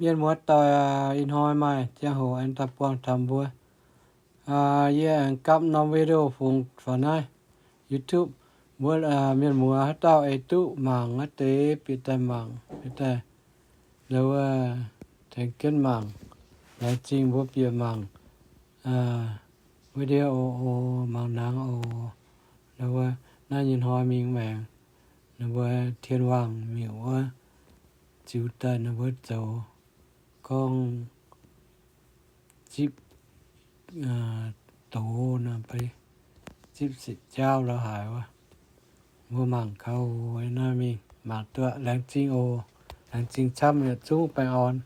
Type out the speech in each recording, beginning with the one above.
Mienh muoz-doic, ih hnoi maaih ziangh hoc aengx daaih buangh taux mbuo. Yie aengx gapv norm video fungx faaux naaiv YouTube. Mbuo mienh muoz haaix dauh eix duqv mangc naaiv deix bieqc daaih mangc, bieqc daaih la'wuov tengx jienv mangc. Laengz zingh mbuo bieqc mangc video oc, mangc nangx oc. La'wuov naaiv nyei hnoi mingh maengx, ninh mbuo Tien Waangh Miuc wuov ziux daaih ninh mbuo zoux gorngv zipv doz nor, zipv sic jaauv la'haic wuov. Mbuo mangc gaax oc, naaiv mingh mangc duqv. Laengz zingh oc. Laengz zingh camv yietc zungv baengh orn.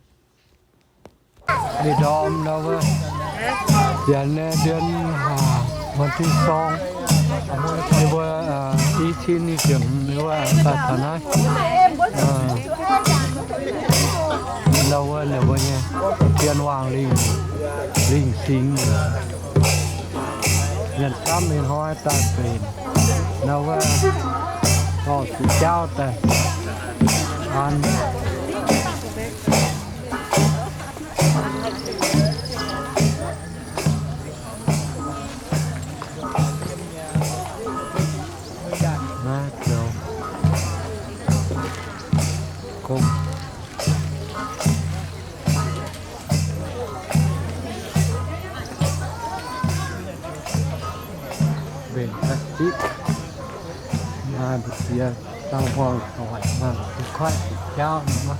Ninh ndorm nor wuov, janx naaiv เดือนห้า วันที่สอง ninh mbuo i cin ni ziepc hmz ninh mbuo daaih taux naaiv. Nor wuov ninh mbuo nyei Tien Waangh Lingh, Lingh Singx, mienh camv mingh hnoi daaih benx nor wuov dorh sic jaauv daaih an. Naaiv zoux gong. Mbenc plastic. Maaih mbu'ziex dauh hmuangv doic mangc duqv kuaaiv jauv nor.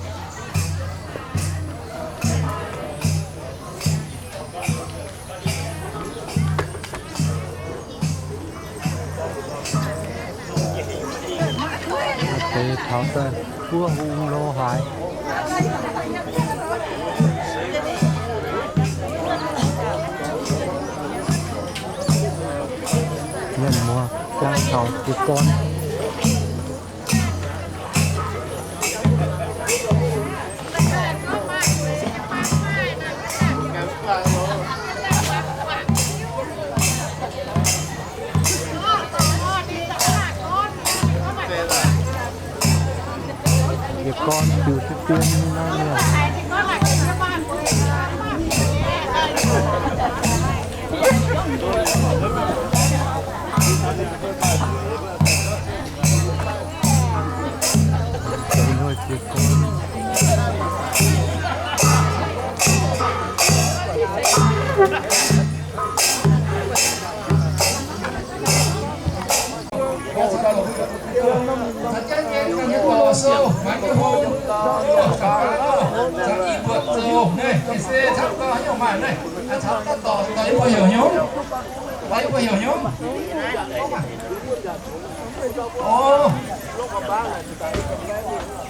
Deix taux daaih buov hung lo haaix. Mienh muoz jangx taux jiez gorn. Jiez gorn ziux se dien nyei naaiv mienh.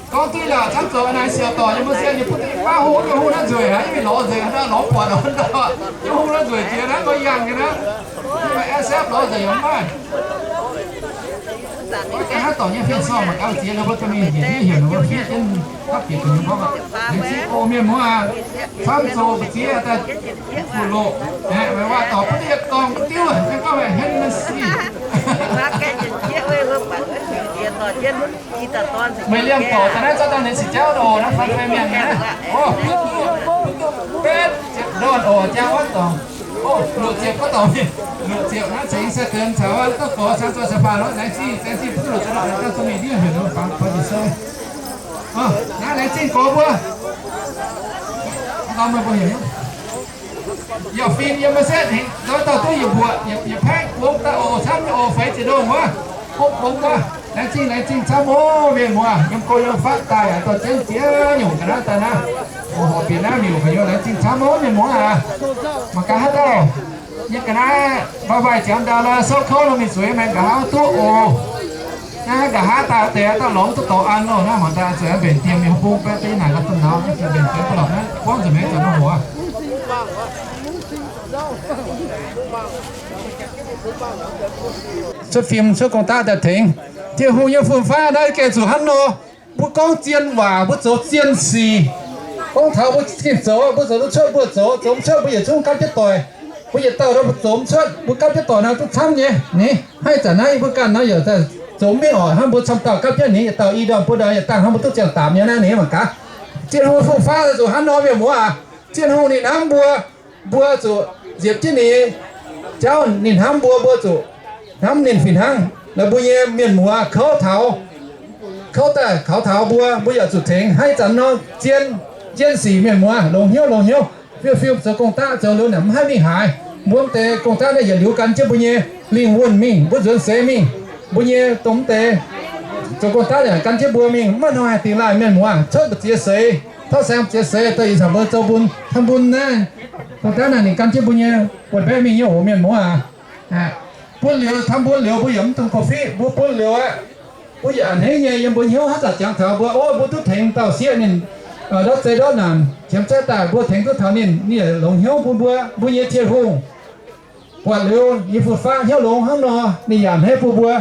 Gorngv duqv lorqc, camv zoux naaiv siouc dorc nyei mbuo sienx nyei butv deix baav hungh nyei hungh naaiv nzueic aqv, yie mingh lorz nzengc naaiv, lorz buatc lorz ndau, nyei hungh naaiv nzueic jiex naaiv, mbuo yangh nyei naaiv, maaih S F lorz nzengc yaac mv maaih. Ga'naaiv dorc nyei fien sorng mangc gaax ziex ninh mbuo ga'mingh njiec heuc ninh mbuo fiev jienv hapv bieqc gu'nyuoz gorngv, laengz zingh oc mienh muoz aac, camv zoux mbu'ziex daaih fu'loqc, aeqv, waac dorc butv yietc dorngx diuv, gorngv haiz henv sic. Meih liemh dorc daaih naaiv zorqv daaih ninh sic jauv oc, naaiv fai fai mienh nyei naaiv. Betv ziepc ndorn oc, jaa wuov dorngx. Luoqc ziepc wuov dorngx, luoqc ziepc naaiv ceix se deix caux wuov dorh gorx caux zoih caux faanx lorz laengz zingh, laengz zingh butv loc za'gengh daaih dongh mingh ndiev heuc ninh mbuo faaux faaux jiex se. Naaiv laengz zingh gorx mbuo. Yaac fingx yiem maiv setv hingx, zoux dauh duqv yietc mbuoqc, yietc paengv bungx daaih oc, camv nyei oc, feix ziepc ndongh wuov, bungx bungx wuov. Laengz zingh, laengz zingh camv oc mienh muoz, yiem go yiem fatv daaih dorh jienv ziex nyungc ga'naaiv daaih naaiv, oc, horpc bieqc naaiv miuc gu'nyuoz, laengz zingh camv oc mienh muoz aac. Mangc gaax haaix dauh nyei ga'naaiv mbaa mbaih ziangx ndau lorh, souv kouv nor mingh zueiz maengx nqa'haav duqv oc. Naaiv nqa'haav daaih deix dauh lorz duqv dorngx an loh, naaiv mangc daaih zueiz mbenc diex mingh bung baeqv deix naaic gau duqv naux, mbenc deix ba'lorqc naaiv buangv nzunc maengx zoux nor hoc. Cuotv fim cuotv gong-daqv daaih tengx Tin-Hungh nyei fun-faqv naaiv gengh zuqc hnangv nor. Mbuo gorngv zien waac, mbuo zoux zien sic. Gorngv taux mbuo gengh zoux, mbuo zoux duqv cuotv mbuo zoux, zoux mv cuotv mbuo yietc zungv gapv jienv doic. Mbuo yietc dauh mbuo zoux mv cuotv, mbuo gapv jienv doic naaiv duqv camv nyei. Ninh haih zanc naaiv yie mbuo ganh naaiv yaac zoux mv mengh oc. Hnangv mbuo camv dauh gapv jienv ninh yietc dauh i ndorm buo ndorm yietc dangh hnangv mbuo duqv ziangh daapc nyei naaiv ninh mangc gaax. Tin-Hungh fun-faqv zuqc hnangv nor, mienh muoz aac. Tin-Hungh ninh hnamv mbuo, mbuo zuqc nziepc jienv ninh nyei jauv. Ninh hnamv mbuo, mbuo zuqc hnamv ninh fih hnangv. Naaiv mbuo nyei mienh muoz kouv taux, kouv daaih kaux taux mbuo, mbuo yaac zuqc tengx. Haaix zanc nor zien, zien sic, mienh muoz, longx hnyouv, longx hnyouv. Fiu-fiu zoux gong-daqv zoux liuz naaic mv haih mingh haaix. Mbuo mv deix gong-daqv naaiv yietc liuz gan jienv mbuo nyei lingh wuonh mingh, mbuo nzuonx seix mingh. Mbuo nyei dongh mv deix zoux gong-daqv yaac gan jienv mbuo mingh. Mv maaih hnoi haih dingx laaih, mienh muoz. Cuotv mbu'ziex seix, tauv saeng mbu'ziex seix daaih ih zanc mbuo zoux bun, ทำบุญ naaiv, gong-daqv naaic ninh gan jienv mbuo nyei wuonh mbaeqv mingh nyei oc, mienh muoz aac. Bun liuz, ทำบุญ liuz mbuo yaac mv dungx โควิด, mbuo bun liuz aqv, mbuo yaac a'hneiv nyei. Yiem mbuo hnyouv haaix zanc jangx taux mbuo, o, mbuo duqv tengx dauh sieqv ninh ndortv zei ndortv naanc qiemx zeiv daaih, mbuo tengx duqv taux ninh, ninh yaac longx hnyouv bun mbuo. Mbuo nyei Tin-Hungh buatc liuz nyei fun-faqv hnyouv longx hnangv nor, ninh yaac a'hneiv bun mbuo.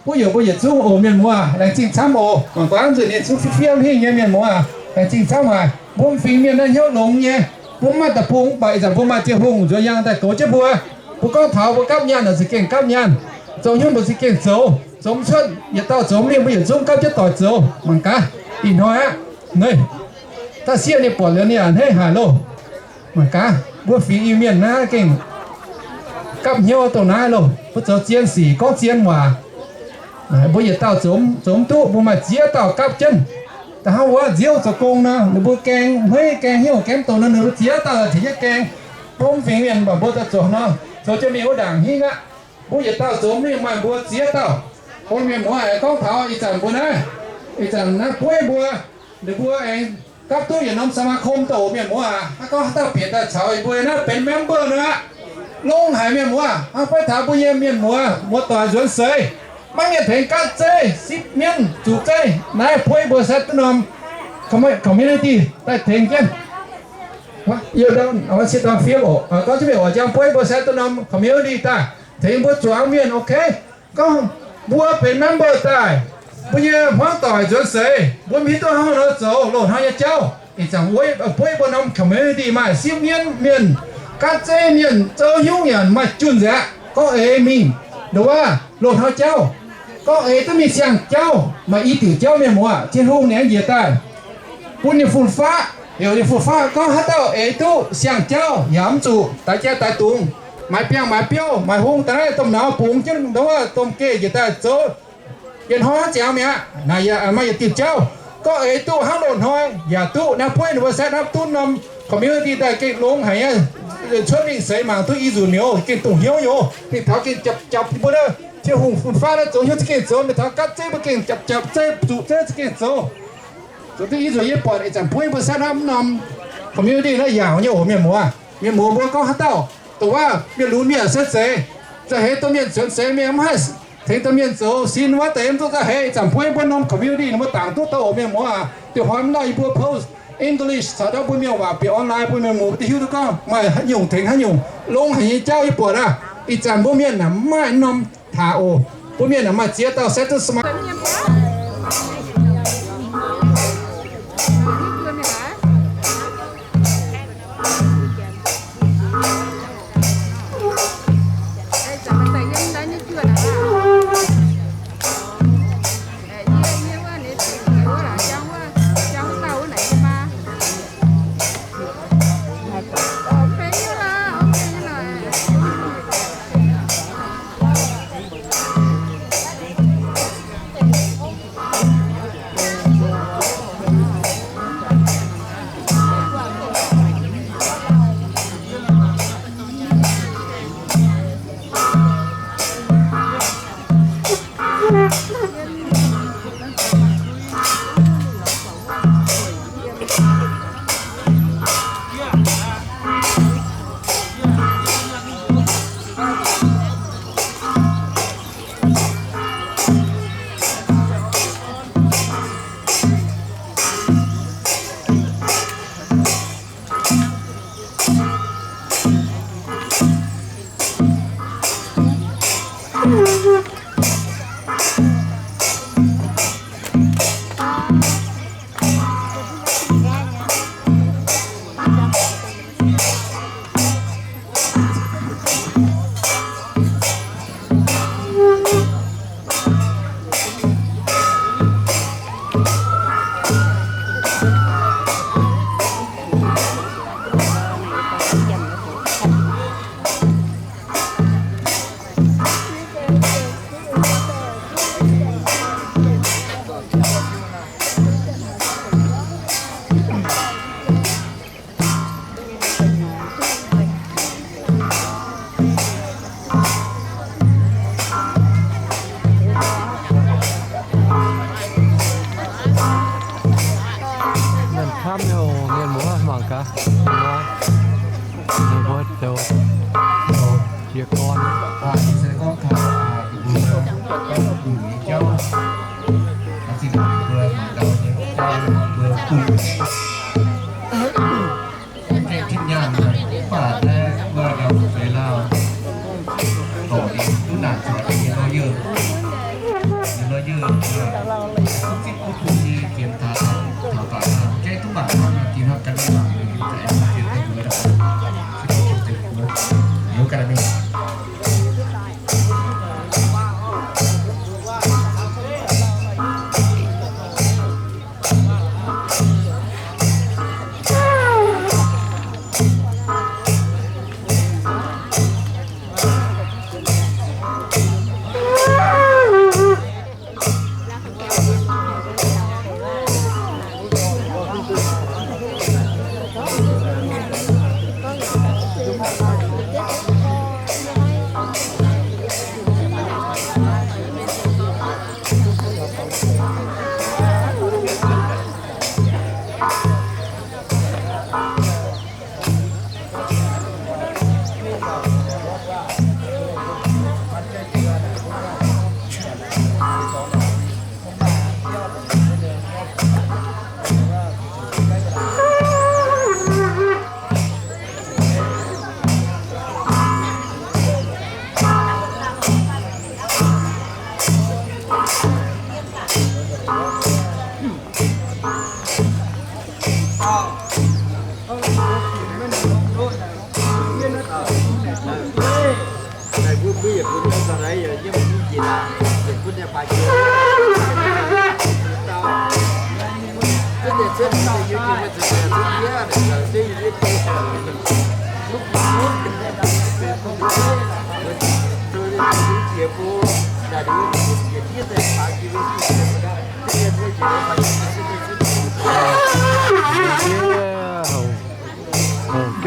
Kuv heuc mbuo yietc zungv oc, mienh muoz, laengz zingh camv oc. Mangc gaax nzunc ninh zungv fiev fiev mingh nyei, mienh muoz, laengz zingh camv haic. Mbuo m'fingx mienh naaiv hnyouv longx nyei. Mbuo mv maaih deic-bung, mv baac ih zanc mbuo maaih Tin-Hungh nzuonx yangh daaih goux jienv mbuo. Mbuo gorngv taux mbuo gapv nyaanh naaic za'gengh gapv nyaanh, zoux hnyouv mbuo za'gengh zoux, zoux mv cuotv, yietc dauh zoux mv mingh, mbuo yietc zungv gapv jienv doic zoux. Mangc gaax, ih hnoi aqv, naaiv, da'sieqv ninh buatc liuz ninh a'hneiv haic loh. Mangc gaax, mbuo fingx Iu-Mienh naaiv gengh gapv hnyouv dongh naaiv loh. Mbuo zoux zien sic, gorngv zien waac. Mbuo yietc dauh zoux, zoux mv duqv, mbuo maaih ziex dauh gapv jienv. Da'hnangv wuov nziouv zoux gong nor, ninh mbuo gaeng hmeiv gaeng hnyouv gaeng mv douh nor, ninh mbuo ziex dauh tengx jienv gaeng. Mbuo m'fingx mienh mv baac mbuo daaih zoux nor, zoux jienv mingh wuov ndaangc hingv aqv. Mbuo yietc dauh zoux mv mingh, maaih mbuo ziex dauh. Mbuo mienh muoz aengx gorngv taux ih zanc mbuo naaiv, ih zanc naaiv bueiv mbuo, ninh mbuo aengx gapv duqv yietc norm สมาคม douc, mienh muoz aac. Hnangv gorngv haaix dauh bieqc daaih caux yie mbuo naaiv benx member nor aqv, longx haic, mienh muoz. Hnangv beiv taux mbuo nyei mienh muoz, muoz-doic nzuonx seix, maiv mienh tengx gapv zeiv, sipv mienv, zuqc zeiv, naaiv bueiv mbuo setv duqv norm com-, community daaih tengx jienv. Gorngv jienv mingh oc, njang bueiv mbuo setv duqv norm community daaih tengx mbuo zuangx mienh, ok. Gorngv mbuo benx member daaih, mbuo nyei hmuangv doic nzuonx seix, mbuo mv hiuv duqv hnangv nor zoux loz-hnoi nyei jauv. Ih zanc bueiv mbuo norm community maaih sipv mienv mienh, gapv zeiv mienh, zoux haaix nyungc yaac maaih junh nzengc aqv. Gorngv eix mingh, nduov, loz-hnoi jauv, gorngv eix duqv mingh siang-jauv, maaih i diuc jauv, mienh muoz, Tin-Hungh ninh aengx njiec daaih bun ninh fun-faqv. Heuc ninh fun-faqv gorngv haaix dauh eix duqv siang-jauv yaac mv zuqc daix jai daix dungz, maaiz biangh maaiz biouv, maaiz hung daaih naaiv domh nauz bungx jienv, nduov, domh geh njiec daaih zoux yietc hnoi hnangv ziangx mi'aqv. Naaic yaac maaih yietc diuc jauv, gorngv eix duqv hnangv loz-hnoi yaac duqv. Naaiv bueiv ninh mbuo setv hnamv duqv norm community daaih gengh longx haic nyei. Cuotv mingh seix mangc duqv i nzunc mi'aqv, gengh dongh hnyouv nyei. Mingh taux gengh japc japc mbuo naaiv Tin-Hungh fun-faqv naaiv zoux hnyouv za'gengh zoux. Mingh taux gapv zeiv mbuo gengh japc japc zeiv, zuqc zeiv za'gengh zoux. Zoux duqv i nzunc yie buatc ih zanc bueiv mbuo setv hnamv norm community naaiv yaauc nyei oc, mienh muoz. Mienh muoz mbuo gorngv haaix dauh dongh wuov mienh lunx mienh se zeiz, za'heix domh mienh nzuonx seix mienh mv haih tengx domh mienh zoux sin wuov deix mv duqv za'heix. Ih zanc bueiv mbuo norm community ninh mbuo dangc duqv daaih oc, mienh muoz aac. Diuh hnoi mv lauh yie mbuo post English caux ndau mbuo mienh waac bieqc online bun mienh muoz mbuo duqv hiuv duqv gorngv maaih haaix nyungc tengx haaix nyungc, longx haic nyei jauv yie buatc aqv. Ih zanc mbuo mienh aeqv, mv maaih norm taaix oc. Mbuo mienh aeqv, maaih ziex dauh setv duqv smart Mienh muoz mangc gaax, ninh mbuo zoux jiez gorn. Houc, houc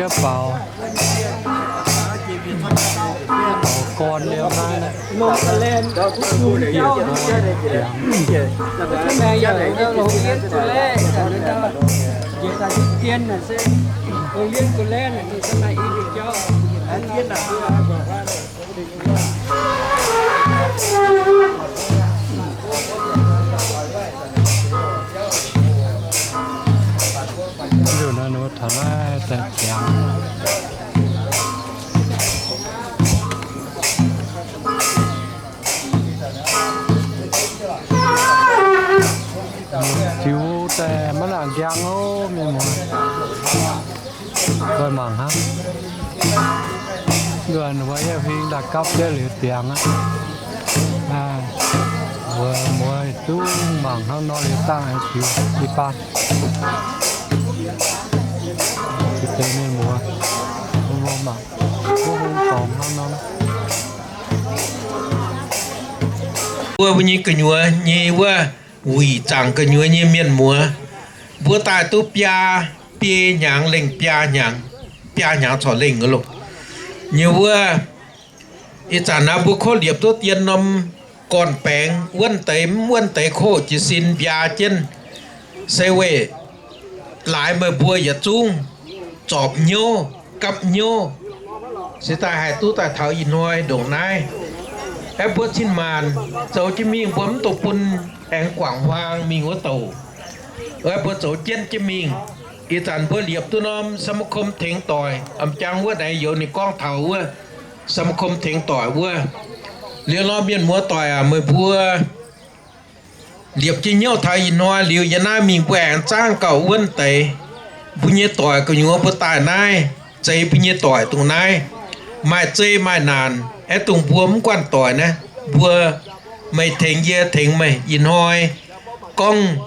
jienv faaux, faaux gorn liemh naaiv. Liuz naaiv ninh mbuo taux naaiv daaih ziangx. Ziux daaih maiv nangc njang ov, mienh muoz. Mbuo mangc hnangv. Mbuo yie huing daaih gapv jienv liuz ziangx aqv. Mbuo muoz zungv mangc hnangv nor liuz dangh aengx ziux i baan. Deix mienh muoz, mbuo mangc wuov hungh dorngx hnangv nor. Mbuo, mbuo nyei gu'nyuoz nyei wuov wuic zaangc gu'nyuoz nyei mienh muoz, mbuo daaih duqv biaa, biei hnyangx lengh biaa hnyangx, biaa hnyangx corc lengh loh. Nyei wuov, ih zanc naaiv mbuo kov liepc duqv dien norm gorn-baengx wuonv deix mv wuonv deix kov jiez sin mbiaa jienv, se weic laaix meih mbuo yietc zungv zorpc hnyouv, gapv hnyouv, se daaih haih duqv daaih taux ih hnoi ndongc naaiv. Aeqv, mbuo cin-maanc zoux jienv mingh, mbuo mv dungx bun aengx guangc huaang mingh wuov douc. Aeqv, mbuo zoux jienv jienv mingh. Ih zanc mbuo liepc duqv norm สมาคม tengx doic, m'jangc wuov naaiv youz ninh gorngv taux wuov สมาคม tengx doic wuov. Liuz nor mienh muoz doic aac, meih mbuo liepc jienv hnyouv taux ih hnoi liuz, yiem naaiv mingh mbuo aengx zaangv gauh wuonv deix. Mbuo nyei doic gu'nyuoz mbuo daaih naaiv, zeiz mbuo nyei doic dongh naaiv, maaih zei maaih naanc. Aeqv, dongh mbuo mv guanh doic naaiv, mbuo, meih tengx yie, tengx meih. Ih hnoi gorngv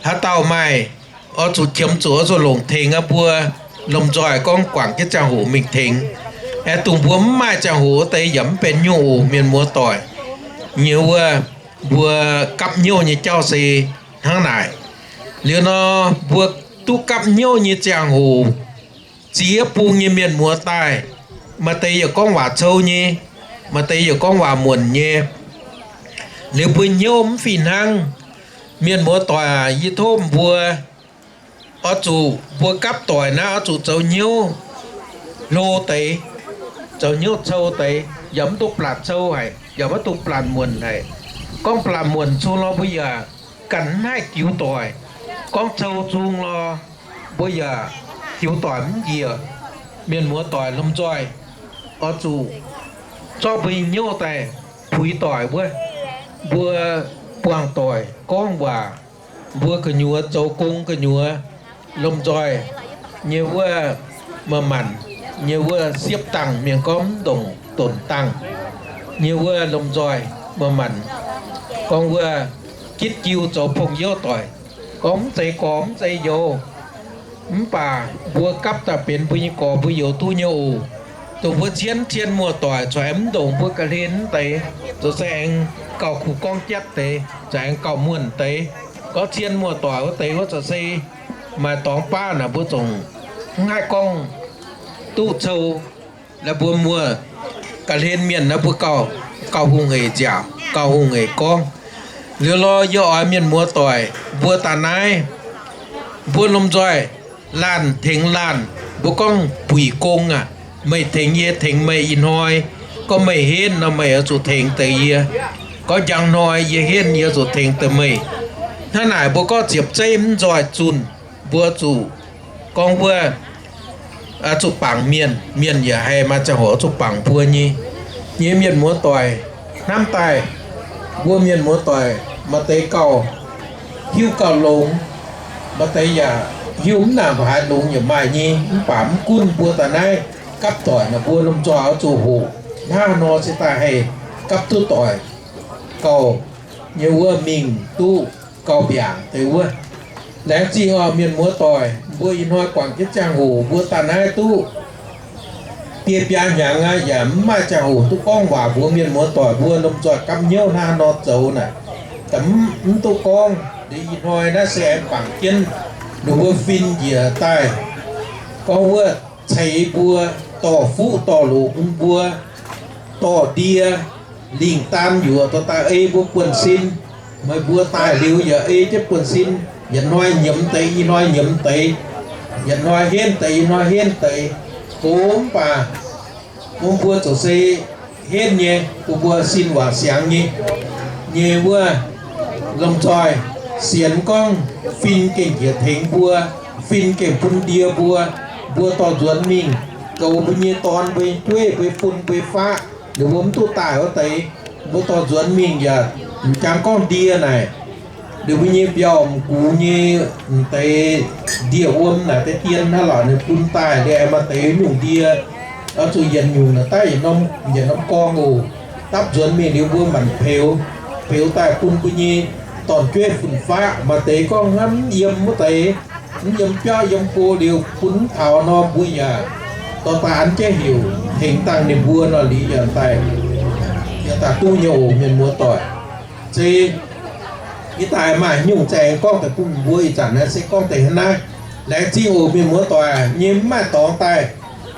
haaix dauh maaih oix zuqc qiemx zuqc, oix zuqc longc tengx aqv, mbuo lomh nzoih gorngv guangc jienv ziangh hoc mingh tengx. Aeqv, dongh mbuo mv maaih ziangh hoc wuov deix yaac mv benx nyungc oc, mienh muoz doic. Nyei wuov, mbuo gapv hnyouv nyei jauv se hnangv naaic. Liuz nor, mbuo duqv gapv hnyouv nyei ziangh hoc, ziex bung nyei mienh muoz daaih, maaih deix yaac gorngv waac cou nyei, maaih deix yaac gorngv waac muonc nyei. Liuz mbuo hnyouv mv fih hnangv. Mienh muoz doic aac, yie tov mbuo Oix zuqc mbuo gapv doic naaiv oix zuqc zoux hnyouv hlo deix, zoux hnyouv cou deix, yaac mv duqv blatc cou haic, yaac mv duqv blatc muonc haic. Gorngv blatc muonc cung lorh mbuo yaac ganh mv haih jiux doic. Gorngv cou cung lorh mbuo yaac jiux doic mv njiec. Mienh muoz doic lomh nzoih oix zuqc zorqv mbuo nyei hnyouv daaih puix doic wuov, mbuo buangh doic gorngv waac, mbuo gu'nyuoz zoux gong gu'nyuoz, lomh nzoih nyei wuov maaih manc nyei wuov siepv dangh mienh gorngv mv ndongc donc dangh nyei wuov lomh nzoih maaih manc gorngv wuov gitv jiu zoux pong youv doic, gorngv mv zeiz gorx mv zeiz youz. Mv baac mbuo gapv daaih benx mbuo nyei gorx mbuo youz duqv nyei oc. Dongh mbuo cien cien muoz-doic corc aengx mv ndongc mbuo ga'hlen wuov deix, zoux se aengx gauh kuh gorngv jatv deix, zoux aengx gauh muonh deix. Gorngv cien muoz-doic wuov deix wuov corc se maaih dorngx baav naaic mbuo zungv mv haih gorngv duqv cou. Laaix mbuo muoz ga'hlen mienh naaiv mbuo gauh, gauh hungh eix nziaauc, gauh hungh eix gorngv. Liuz lorh yie oix mienh muoz-doic mbuo daaih naaiv, mbuo lomh nzoih laanh tengx laanh, mbuo gorngv buic gong aac, meih tengx yie, tengx meih. Ih hnoi gorngv meih henv nor meih oix zuqc tengx deix yie. Gorngv njang hnoi yie henv yie oix zuqc tengx deix meih. Hnangv naaic mbuo gorngv ziepc zeiv mv nzoih zunh, mbuo zuqc gorngv wuov oix zuqc bangc mienh, mienh yaac haih maaih ziangh hoc oix zuqc bangc mbuo nyei. Nyei mienh muoz-doic hnamv daaih, mbuo mienh muoz-doic maaih deix gauh hiuv gauh longx, maaih deix yaac hiuv mv nangc haaix longx yaac maaih nyei. Mv baac mv gunv mbuo daaih naaiv gapv doic naaic mbuo lomh nzoih oix zuqc hoqc hnangv haaix nor se daaih haih gapv duqv doic gauh nyei wuov mingh duqv gauh mbiaangc deix wuov. Laengz zingh oc mienh muoz-doic, mbuo ih hnoi guangc jienv ziangh hoc mbuo daaih naaiv duqv biei biaa hnyangx aqv, yaac mv maaih ziangh hoc duqv gorngv waac mbuox mienh muoz-doic mbuo lomh nzoih gapv hnyouv hnangv haaix nor zoux naaic. Mv, mv duqv gorngv liuz ih hnoi naaiv se aengx bangc jienv ninh mbuo fin njiec daaih gorngv wuov ceix mbuo dorh fuqv dorh loqc bun mbuo, dorh ndie lingh daan yuoqc dorh daaih ei mbuo buonv-sin. Meih mbuo daaih liuz yaac ei jienv buonv-sin, yietc hnoi nyiemz deix, ih hnoi nyiemz deix, yietc hnoi henv deix, ih hnoi henv deix. Gox mv baac bun mbuo zoux se henv nyei, bun mbuo sin waac siangx nyei, nyei wuov lomh nzoih sienx gorngv fin gengh njiec tengx mbuo, fin gengh bun ndie mbuo, mbuo dorh nzuonx mingh goux mbuo nyei dorn, mbuo nyei jueiv, mbuo nyei fun, mbuo nyei faqv, ninh mbuo mv duqv daaih wuov deix, mbuo dorh nzuonx mingh yaac m'jangc gorngv ndie naaic, ninh mbuo nyei mbiauh m'gux nyei m'deix ndie-wuom naaic deix dien hnangv lorqc, ninh bun daaih liuz aengx maaih deix nyungc ndie, oix zuqc yietc nyungc naaic daaih yietc norm, yietc norm gorngv oc. Dapv nzuonx mingh liuz mbuo manc peux, peux daaih bun mbuo nyei dorn-jueiv fun-faqv. Maaih deix gorngv hnamv mv yiem wuov deix, mv yiem biauv yiem go liuz bun mv taux nor, mbuo yaac dorh daaih an jienv heuc tengx dangh ninh mbuo nor, liuz yaac daaih, yaac daaih duqv nyei oc mienh muoz-doic. Se ih daaih maaih nyungc zaeng gorngv deix bun mbuo, ih zanc naaiv se gorngv deix hnangv naaiv. Laengz zingh oc mienh muoz-doic, nyei mv maaih dorngx daaih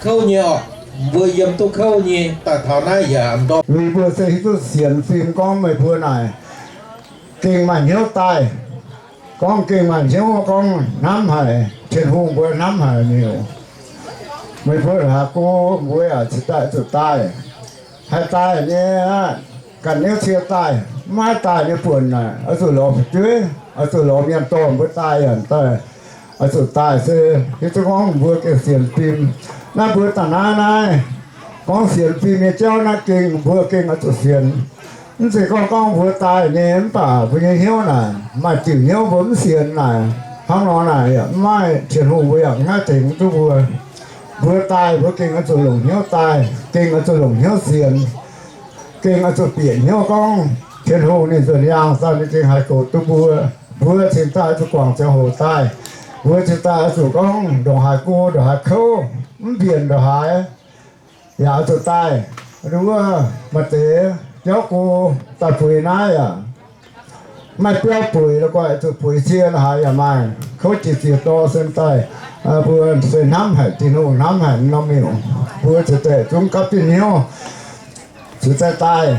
kouv nyei orqc. Mbuo yiem duqv kouv nyei daaih taux naaiv yaac m'ndorm. Meih mbuo se hiuv duqv sienx fim gorngv meih mbuo naaic gengh maaih hnyouv daaih. Gorngv gengh maaih hnyouv gorngv hnamv haic, Tin-Hungh mbuo hnamv haic miuc. Meih mbuo haaix go mbuo yaac cingx daaih zuqc daaih. Haih daaih nyei aqv, ganh hnyouv cie daaih, mv haih daaih nyei buonc naaic, oix zuqc lorz fu'jueiv, oix zuqc lorz mienh dorh mbuo daaih yaac daaih, oix zuqc daaih se hiuv duqv gorngv mbuo gengh sienx fim. Naaiv mbuo da'naaiv naaiv gorngv sienx fim nyei jauv naaiv gengh mbuo gengh oix zuqc sienx. Mv zeiz gorngv gorngv mbuo daaih nyei mv baac mbuo nyei hnyouv naaic maaih diuc hnyouv mbuo mv sienx naaic, hnangv nor naaic yaac mv maaih Tin-Hungh mbuo yaac mv haih tengx duqv mbuo. Mbuo daaih mbuo gengh oix zuqc longc hnyouv daaih, gengh oix zuqc longc hnyouv sienx, gengh oix zuqc bieqc hnyouv gorngv Tin-Hungh ninh nzuonx yaangh daaih ninh gengh haih goux duqv mbuo. Mbuo cingx daaih oix zuqc guangc ziangh hoc daaih, mbuo cingx daaih oix zuqc gorngv ndongc haaix go ndongc haaix kouv, mv mbienc ndongc haaix yaac oix zuqc daaih. Wuov maaih deix jauv go daaih bueix naaiv yaac maaih biauv bueix la'guaih zuqc bueix cie la'haaix yaac maaih. Kouv jiex ziex dorh se daaih, mbuo se hnamv haic Tin-Hungh, hnamv haic norm miuc, mbuo cingx daaih zungv gapv jienv hnyouv cingx daaih daaih.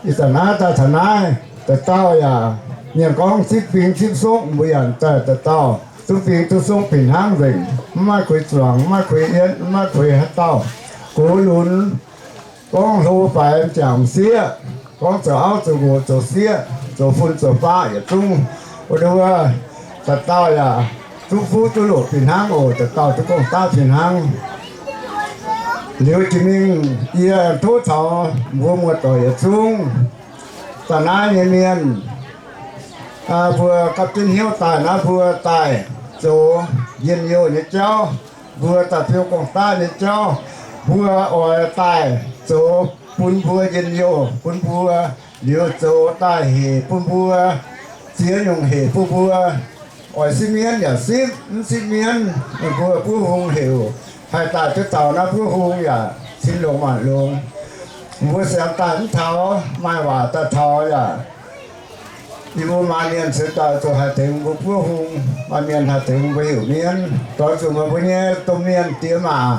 Ih zanc naaiv daaih taux naaiv, dauh dauh yaac mienh gorngv zipv fing zipv sokv, mbuo yaac daaih dauh dauh zungv fing duqv zungv fih hnangv nzengc, mv maaih kueix zuangx, mv maaih kueix yietv, mv maaih kueix haaix dauh gox lunx. Gorngv hlo faix m'jangc m'sieqv, gorngv zoux auv zoux nqox zoux sieqv zoux fun zoux faqv yietc zungv, wuov dauh dauh yaac duqv fuqv duqv loqc fih hnangv oc. Dauh dauh duqv gong-daqv fih hnangv. Liuz jiex mingh yie tov taux mbuo muoz-doic yietc zungv, da'naaiv nyei mienh, mbuo gapv jienv hnyouv daaih naaiv mbuo daaih zoux njien-youh nyei jauv, mbuo daaih fiou gong-daqv nyei jauv, mbuo oix daaih zoux bun mbuo njien-youh, bun mbuo liuz zoux daaih hec bun mbuo, ziex nyungc hec bun mbuo. Oix sipv mienv yaac sipv, mv sipv mienv meih mbuo buov hung heuc haih daaih duqv taux naaiv buov hung yaac cin longx maanc longx. Mbuo siangx daaih mv taux, maaih waac daaih taux yaac yie mbuo maaih mienh ceix daaih zuqc haih tengx mbuo buov hung, maaih mienh haih tengx mbuo heuc mienv. Doix zuqc meih mbuo nyei domh mienh diex maac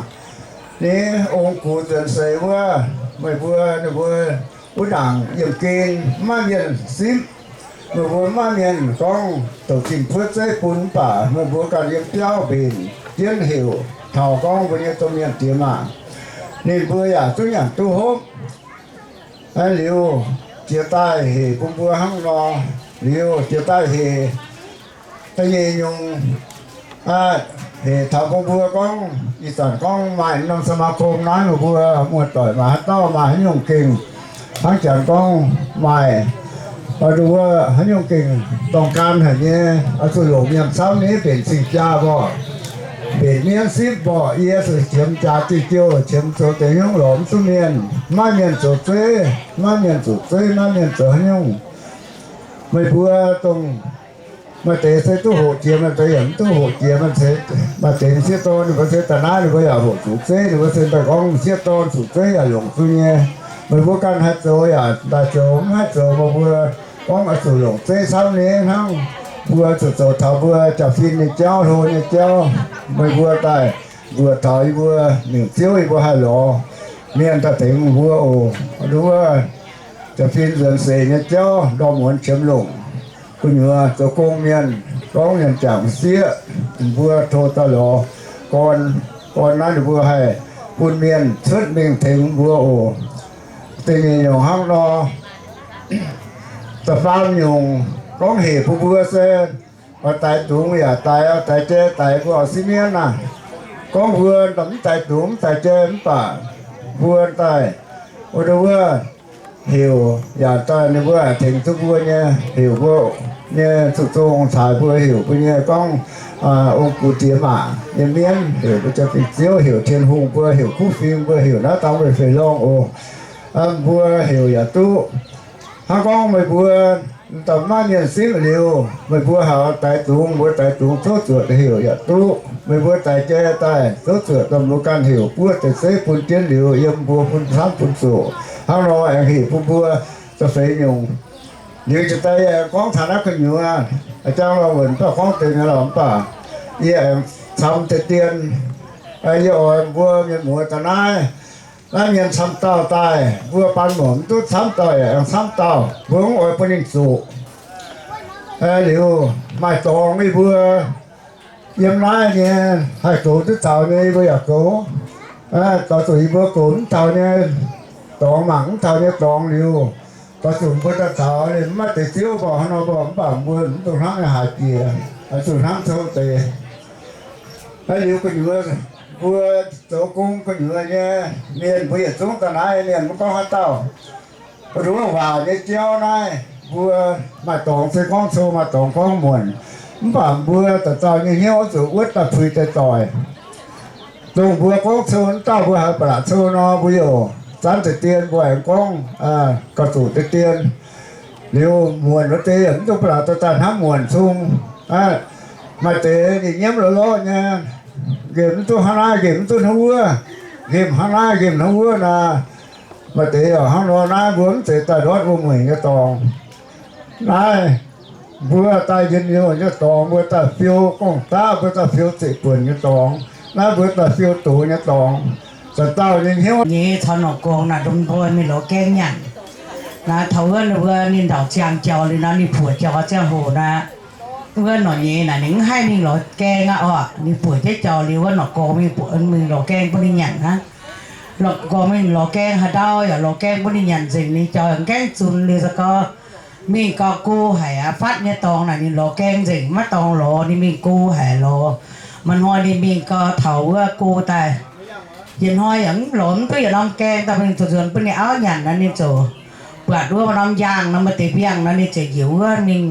ni, ong-gux nzuonx seix wuov, meih mbuo, ninh mbuo wuov ndaangc yiemh gen mv maaih mienh sipv. Meih mbuo mv maaih mienh gorngv douc zinh puov zeiv bun mv baac meih mbuo ganh yiem biauv mbenc jienv heuc taux gorngv mbuo nyei domh mienh diex maac, ninh mbuo yaac duqv nyanc duqv hopv. Liuz jiex daaih hec bun mbuo hnangv nor, liuz jiex daaih hec da'nyeic nyungc, hec taux bun mbuo gorngv ih zanc gorngv maaih norm สมาคม naaiv, meih mbuo muoz-doic maaih haaix dauh maaih haaix nyungc gengh hnangv janx gorngv maaih, wuov haaix nyungc gengh dorngh gan haic nyei, oix zuqc longc mienh camv nyei, mbenc cing-jaa mborqv, mbenc mienv sipv mborqv, yie zuqc qiemx jaax diuh jouh, qiemx zoux deix hnyouv lorz mv duqv mienh, maiv mienh zoux zeiv, maiv mienh zoux zeiv, maiv mienh zoux haaix nyungc. Meih mbuo dongh maaih deix se duqv hoqc jiex, maaih deix yaac mv duqv hoqc jiex. Maaih deix m'sieqv dorn ninh mbuo se daaih naaiv ninh mbuo yaac hoqc zuqc zeiv, ninh mbuo se daaih gorngv m'sieqv dorn zuqc zeiv yaac longc duqv nyei. Meih mbuo ganh haih zoux yaac daaih zoux, mv haih zoux meih mbuo gorngv oix zuqc longc zeiv camv nyei hnangv. Mbuo zuqc zoux taux mbuo jaax-fin nyei jauv, hlo nyei jauv. Meih mbuo daaih mbuox taux yie mbuo mingh ziouv yie mbuo haih lorz mienh daaih tengx mbuo oc. Nduov jaax-fin nzuonx seix nyei jauv ndorm muonz qiemx longc gu'nyuoz zoux gong mienh, gorngv mienh jangc m'sieqv, mbuo tov daaih lorz gorn, gorn naaiv ninh mbuo haih bun mienh cuotv mingh tengx mbuo oc. Da'nyeic nyungc hnangv nor, da'faam nyungc gorngv hec bun mbuo se oix daix dungz yaac daix, daix jai daix, mbuo oix sipv mienv naaiv. Gorngv mbuo mv daix dungz mv daix jai mv baac mbuo daaih wuov, wuov heuc yaac daaih ninh mbuo tengx duqv mbuo nyei, heuc mbuo nyei zuqc zong caaix mbuo heuc mbuo nyei gorngv ong-gux diex maac nyei mienv, heuc mbuo jaa-fin ziouv, heuc Tin-Hungh mbuo, heuc kuv fing mbuo, heuc naaiv dangx weic feix lorngh oc. Mbuo heuc yaac duqv. Hnangv gorngv meih mbuo daaih maiv mienh sipv liuz, meih mbuo haiz daix dungz, mbuo daix dungz zouv zuoqc heuc yaac duqv. Meih mbuo daix jai daaih zouv zuoqc daaih mbuo ganh heuc buov deix zeiv bun jienv liuz yiem mbuo bun camv bun zuqc. Hnangv nor aengx hec bun mbuo da'feix nyungc. Liuz jiex daaih yie aengx gorngv taux naaiv gu'nyuoz, jang lorh wuonc mv baac gorngv deix nyei lorqc mv baac yie aengx camv deix dien. Yie oix mbuo mienh muoz daaih naaiv, naaiv mienh camv dauh daaih, mbuo baan mouc mv duqv camv dauh yaac aengx camv dauh, mbuo mv oix bun ninh zuqc. Liuz maaih dorngx yie mbuo yiem naaiv nyei, haih goux duqv taux nyei yie mbuo yaac goux. Doix zuqc yie mbuo goux mv taux nyei dorngx, mangc mv taux nyei dorngx liuz, doix zuqc mbuo daaih taux ninh mv maaih deix ziouv mborqv haaix nor mborqv mv baac mbuo mv dungx hnangv nyei haaix jiex, zuqc hnangv cou deix. Liuz gu'nyuoz mbuo zoux gong gu'nyuoz nyei mienh, mbuo yietc zungv daaih naaiv mienh mv gorngv haaix dauh, nduov waac nyei jauv naaiv, mbuo maaih dorngx se gorngv cou, maaih dorngx gorngv muonc. Mv baac mbuo dauh dauh nyei hnyouv zuqc wuotv daaih puix deix doic. Dongh mbuo gorngv cou wuov dauh mbuo haiz ba'laqc cou nor, mbuo youc zanv deix dien mbuo aengx gorngv gauh zuqc deix dien. Liuz muonc wuov deix yaac mv dungx ba'laqc daaih daaih hnamv muonc cung. Maaih deix ninh nyiemv lorqc lorqc nyei, nqemh mv duqv hnangv naaiv, nqemh mv duqv hnangv wuov, nqemh hnangv naaiv, nqemh hnangv wuov naaic. Maaih deix yaac hnangv nor naaiv, mbuo mv zeiz daaih ndortv mbuo mueic nyei dorngx. Naaiv mbuo daaih njien-youh nyei dorngx, mbuo daaih fiou gong-daqv, mbuo daaih fiou zeqc buonc nyei dorngx, naaiv mbuo daaih fiou doz nyei dorngx. Zanc dauh nyei hnyouv nyei caux norqc gong naaic, ndongc mbuo mingh loz gaengv nyanc. Naaiv taux wuov ninh mbuo ninh ndauc ziangh jaux liuz nor, ninh puoqc jaux ziangh hoc naaic, Wuov norqc nyeiz naaic ninh mv haih mingh lorz gaeng aqv oc. Ninh bueix jienv jauv liuz wuov norqc gorx mingh buatc, mingh lorz gaeng bun ninh nyanc hnangv. Norqc gorx mingh lorz gaeng haaix ndau yaac lorz gaeng bun ninh nyanc nzengc. Ninh jauv mv gaengh zunx liuz za'gau mingh gau go haic aqv. Fatv nyei dorngx naaic ninh lorz gaeng nzengc, maiv dorngx lorz, ninh mingh go haic lorz. Maaih hnoi ninh mingh gau taux wuov go daaih, yietc hnoi yaac mv lorz mv duqv yietc norm gaeng daaih, ninh ziouc nzuonx bun ninh auv nyanc nor, ninh ziouc buatc wuov norm njang nor maaih deix mbiangh nor, ninh ziouc njiec wuov mingh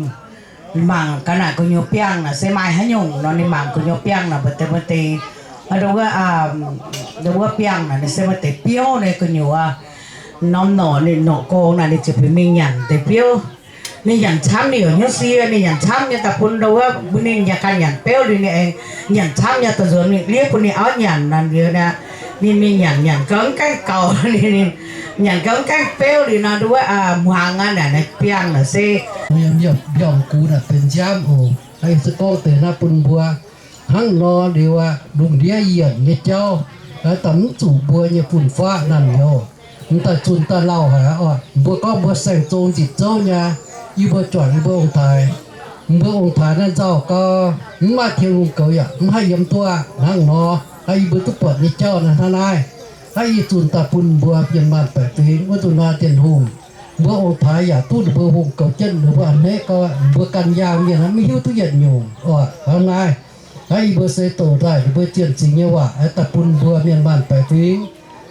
mangc gaax naaic gu'nyuoz biangh naaic se maaih haaix nyungc nor. Ninh mangc gu'nyuoz biangh naaic maaih deix, maaih deix, wuov, wuov biangh naaic se maaih deix biouv nyei gu'nyuoz. Norm norqc, ninh norqc gorx naaic ninh ziouc bieqc mingh nyanc deix biouv. Ninh nyanc camv, ninh yaac hnyouv sie, ninh nyanc camv nyei daaih bun ndau wuov, bun ninh yaac ganh nyanc biouv liuz ninh aengx nyanc camv nyei daaih nzuonx mingh ndiev bun ninh auv nyanc nor. Liuz naaic ninh mingh nyanc, nyanc gau mv gaengh gaux, ninh nyanc gau mv gaengh biouv liuz nor, ndau wuov hmuangx aqv naaic, naaiv biangh naaic se mbiorngz gux naaic benx nziaamv oc. Ih se gorngv deix naaiv bun mbuo hnangv nor liuz aqv, lungh ndiev yienc nyei jauv, daaih mv zuqc mbuo nyei fun-faqv naamh nyouz. M'daaih zunh daaih lauh haic oc. Mbuo gorngv mbuo saeng-zong nzipc zouv nyei, yie mbuo juangc yie mbuo ong-taaix. Mbuo ong-taaix naaiv nzauh gau, mv maaih Tin-Hungh goux yaac mv haih yiem duqv aqv. Hnangv nor, yie mbuo duqv buatc nyei jauv naaiv hnangv naaiv. Hnangv yie zunh daaih bun mbuo mienh maanh baeqc fingx wuov nzunc nor, Tin-Hungh, mbuo ong-taaix yaac duqv ninh mbuo hungh goux jienv ninh mbuo a'hneiv gau, mbuo ganh nyaanh mienh mv hiuv duqv yietc nyungc oc. Hnangv naaiv, hnangv yie mbuo se doqc daaih ninh mbuo zienh singx nyei waac daaih bun mbuo mienh maanh baeqc fingx.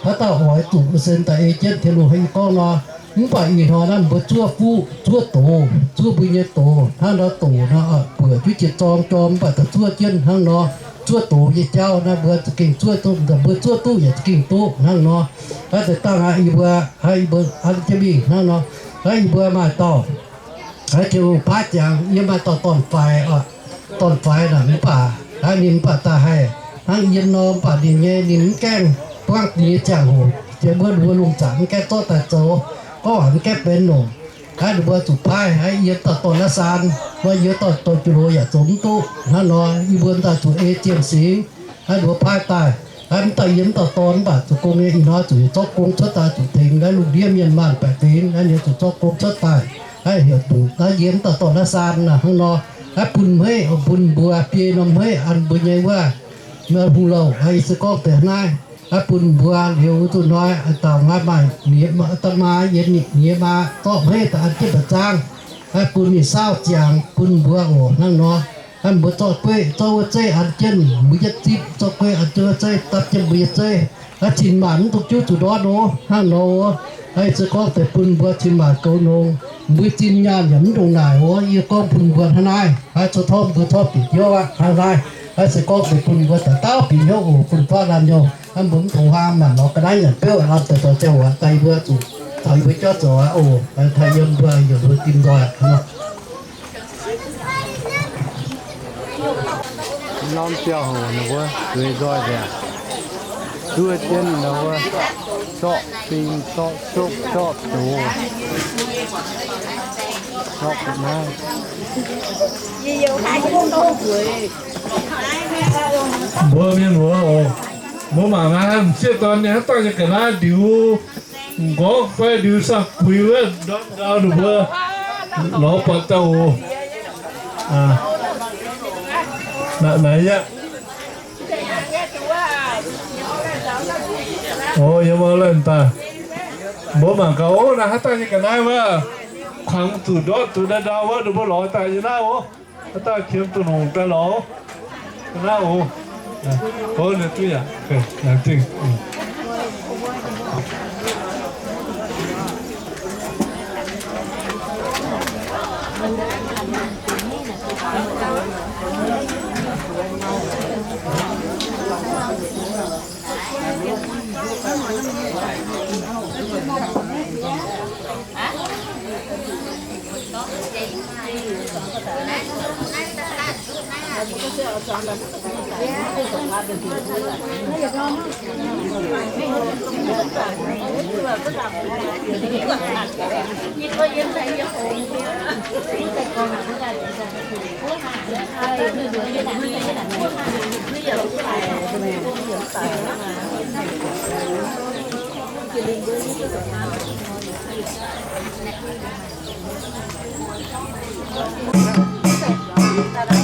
Haaix dauh oix zuqc sen daaih ei jienv Tin-Hungh, hnangv yie gorngv nor, mv baac ih hnoi naaiv mbuo zuov fuqv, zuov doz, zuov mbuo nyei doz hnangv nor, doz nor buoc juov jiex zorng jorm mv baac daaih zuov jienv hnangv nor, zuov doz nyei jauv naaiv mbuo za'gengh zuov duqv, mbuo zuov duqv yaac za'gengh duqv hnangv nor. Hnangv deix dangh aqv, yie mbuo, hnangv yie mbuo an jienv mingh hnangv nor, hnangv yie mbuo maaih dauh, hnangv Tin-Hungh paaiv ziangx yie maaih dauh dorn-faix oc. Dorn-faix naaic mv baac hnangv ninh mv baac daaih haih hnangv yie nor, mv baac ninh nyei ninh mv gaengh buangv ninh nyei ziangh hoc, jiex mbuo ninh mbuo lungh zaangc mv gaengh zorqv daaih zoux. Gorngv waac mv gaengh benx longc. Hnangv ninh mbuo zuqc paaiv hnangv yie dauh dorn naaiv saan, mv baac yie dauh dorn jiu loz yaac zoux mv duqv. Hnangv nor yie mbuo daaih zuqc ei zienh singx. Hnangv ninh mbuo paaiv daaih, hnangv mv dauh yie mv dauh dorn mv baac zoux gong nyei, ih hnoi zuqc zorqv gong cuotv daaih zuqc tengx naaiv lungh ndiev mienh maanh baeqc fingx. Hnangv ninh zuqc zorqv gong cuotv daaih, hnangv heuc dungc naaiv yie mv dauh dorn naaiv saan naaic hnangv nor, hnangv bun hmeiv, bun mbuo biei norm hmeiv an mbuo nyei wuov hungh louh. Ih se gorngv deix naaiv, hnangv bun mbuo liuz zuqc hnoi daux nqa'haav maaih, da'maa yienx ninh nyei maa zorqv hmeiv daaih an jienv mba'zangv, hnangv bun ninh saauv ziangx bun mbuo oc. Hnangv nor, hnangv mbuo zorqv gueiv, zorqv wuov zeiv an jienv mbuo yietv zipv, zorqv gueiv an jienv wuov zeiv dapv jienv mbuo yietv zeiv, hnangv cin-maanc mv dungx juv zuqc ndortv oc. Hnangv nor oc, hnangv yie se gorngv deix bun mbuo cin-maanc goux nongx, mbuo zinh nyaanh yaac mv ndongc naaic oc. Yie gorngv bun mbuo hnangv naaiv, hnangv cuotv torngv mbuo torngv bieqc hnyouv aqv. Hnangv naaiv, hnangv se gorngv deix bun mbuo dauh dauh bieqc hnyouv oc, bun faatv laanh nyouh. Hnangv mbuo mv dongz huaang maanc lorz ga'naaiv nyanc biouv lamh deix dorh ziangh hoc daaih yie mbuo zuqc caux yie mbuo jauv zoux aqv oc. Taaih yiem mbuo yaac mbuo dim nzoih aqv. Norm ziangh hoc ninh mbuo zueiz nzoih nziaauc, zuov jienv ninh mbuo zorqv fing, zorqv siopv, zorqv doz, zorqv ga'naaiv. Mbuo mienh muoz oc, mbuo mangc naaiv m'sieqv dorn nyei haaix dauh nyei ga'naaiv ndiux, m'nqorngv fai ndiux saah-guix wuov ndortv ndau ninh mbuo lorz buatc daaih oc. Naaiv yaac o, yiem wuov lorqc daaih. Mbuo mangc gaax oc, naaiv haaix dauh nyei ga'naaiv wuov, kuangx zuqc ndortv zuqc ndau ndau wuov, ninh mbuo lorz daaih yiem naaiv oc. Haaix dauh qiemx duqv longc daaih lorz naaiv oc. O, ninh duqv yaac laengz zingh. Aa,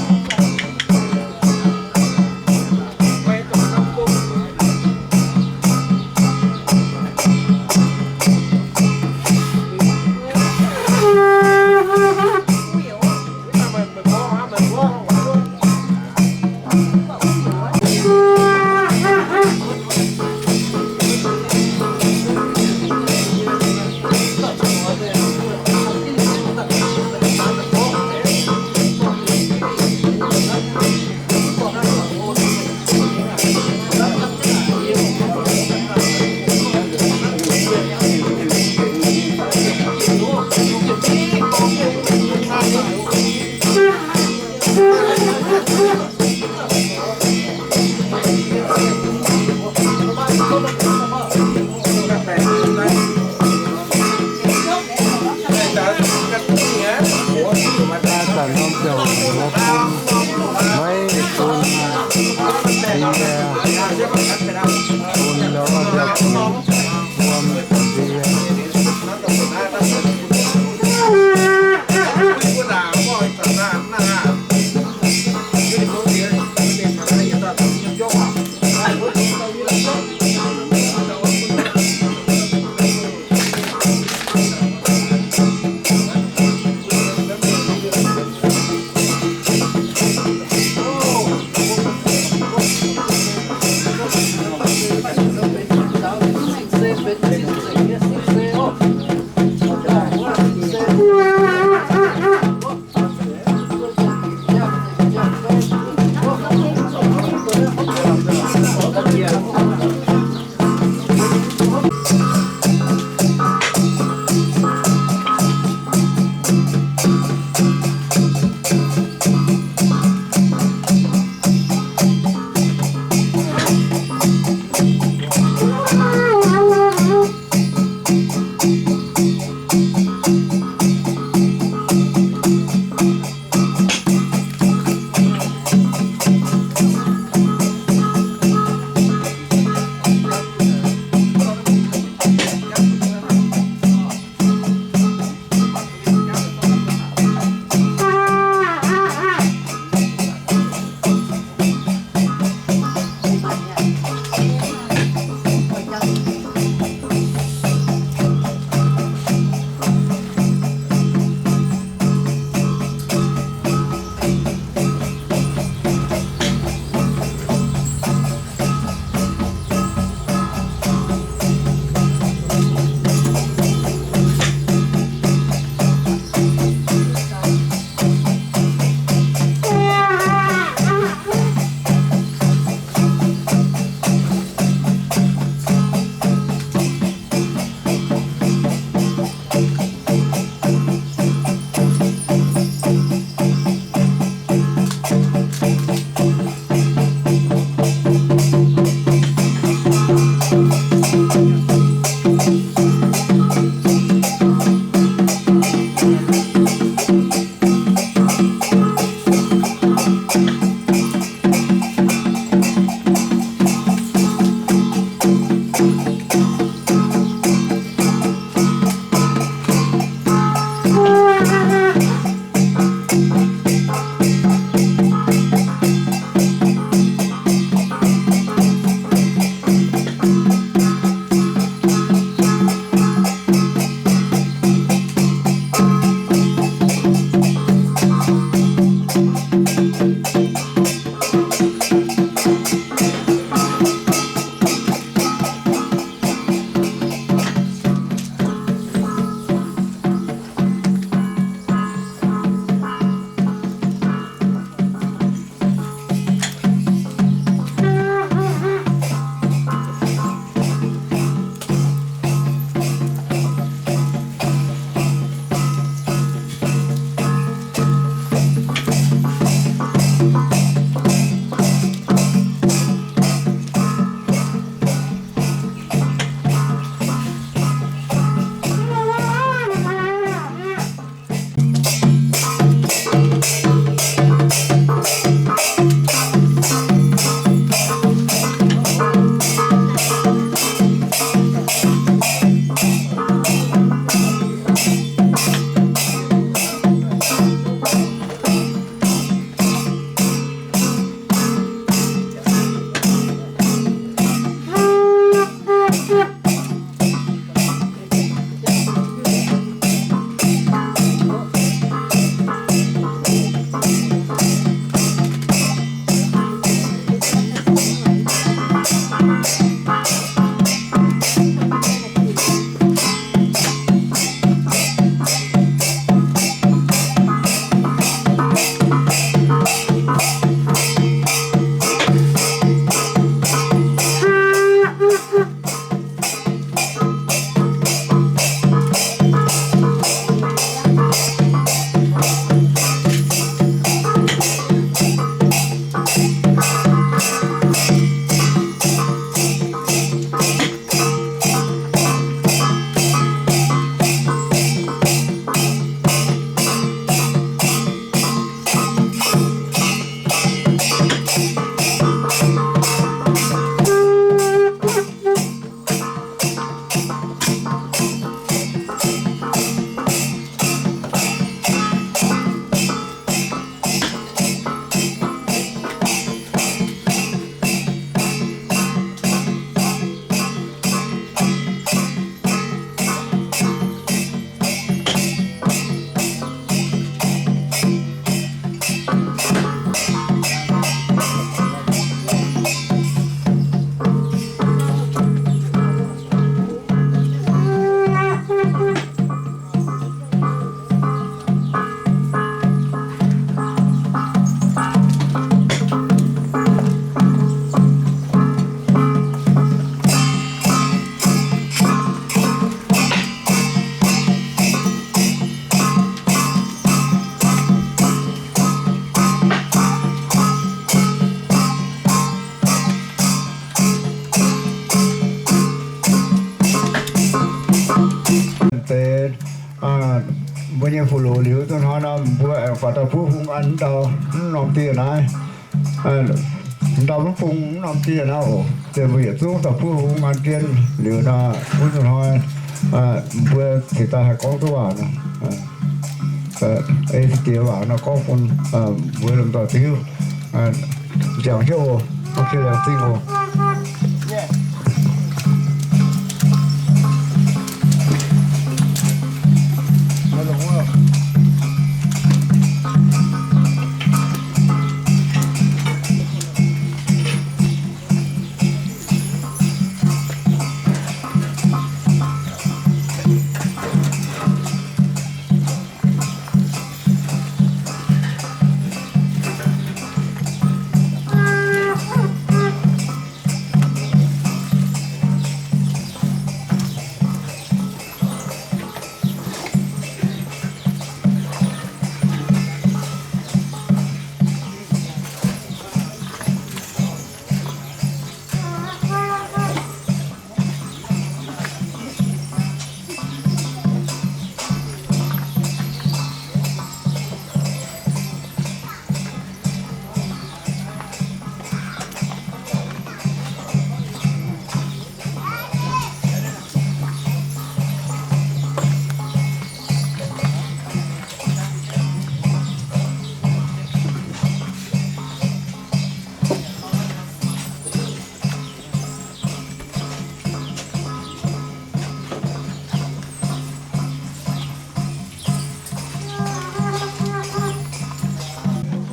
zanc norm ziangh hoc mbuo bun maiv bun ding yie, bun lorz nziaaux zuqc wuom ding yie. Mbuo nyei fuqv loz liuz, zuqc hnoi nor mbuo aengx faaux daaih buov hung an ndau mv norm dieh naaiv. Ndau mv bung mv norm dieh naaiv oc. Ziouc mbuo yietc zungv daaih buov hung an ndien liuz nor, wuov zuqc hnoi mbuo cingx daaih haih gorngv duqv waac nor. Ei diex waac nor gorngv bun mbuo lomh nzoih hiuv. Nziangx hiuv oc, laengz zingh oc.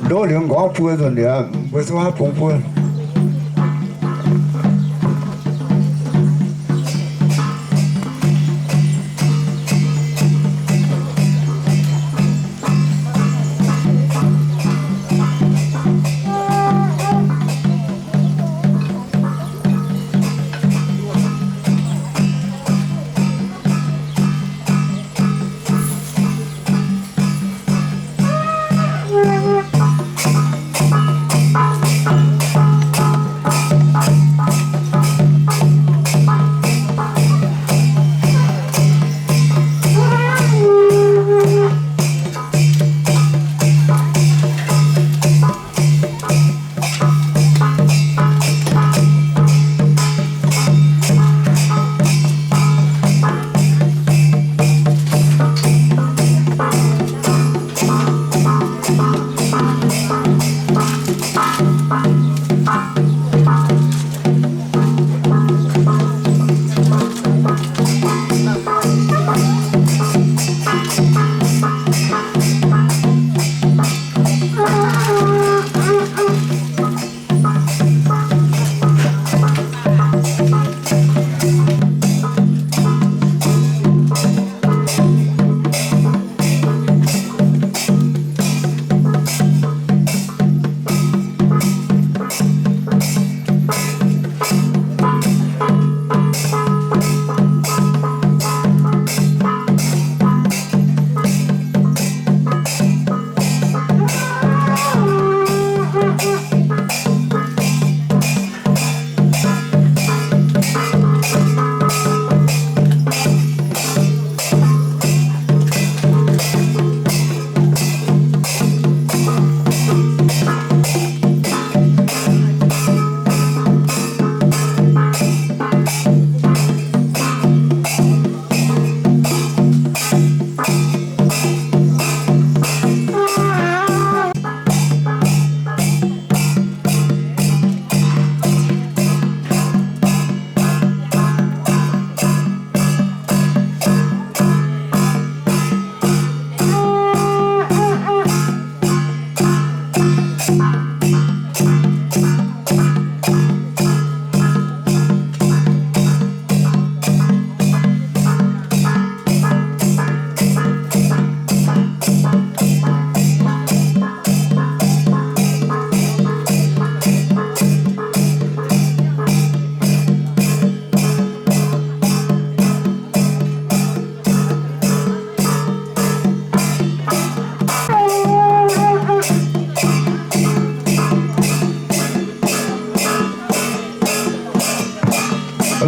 Ndoqv liuz nqorngv buo nzunc liuz, mbuo zuqc haaix bungx buo.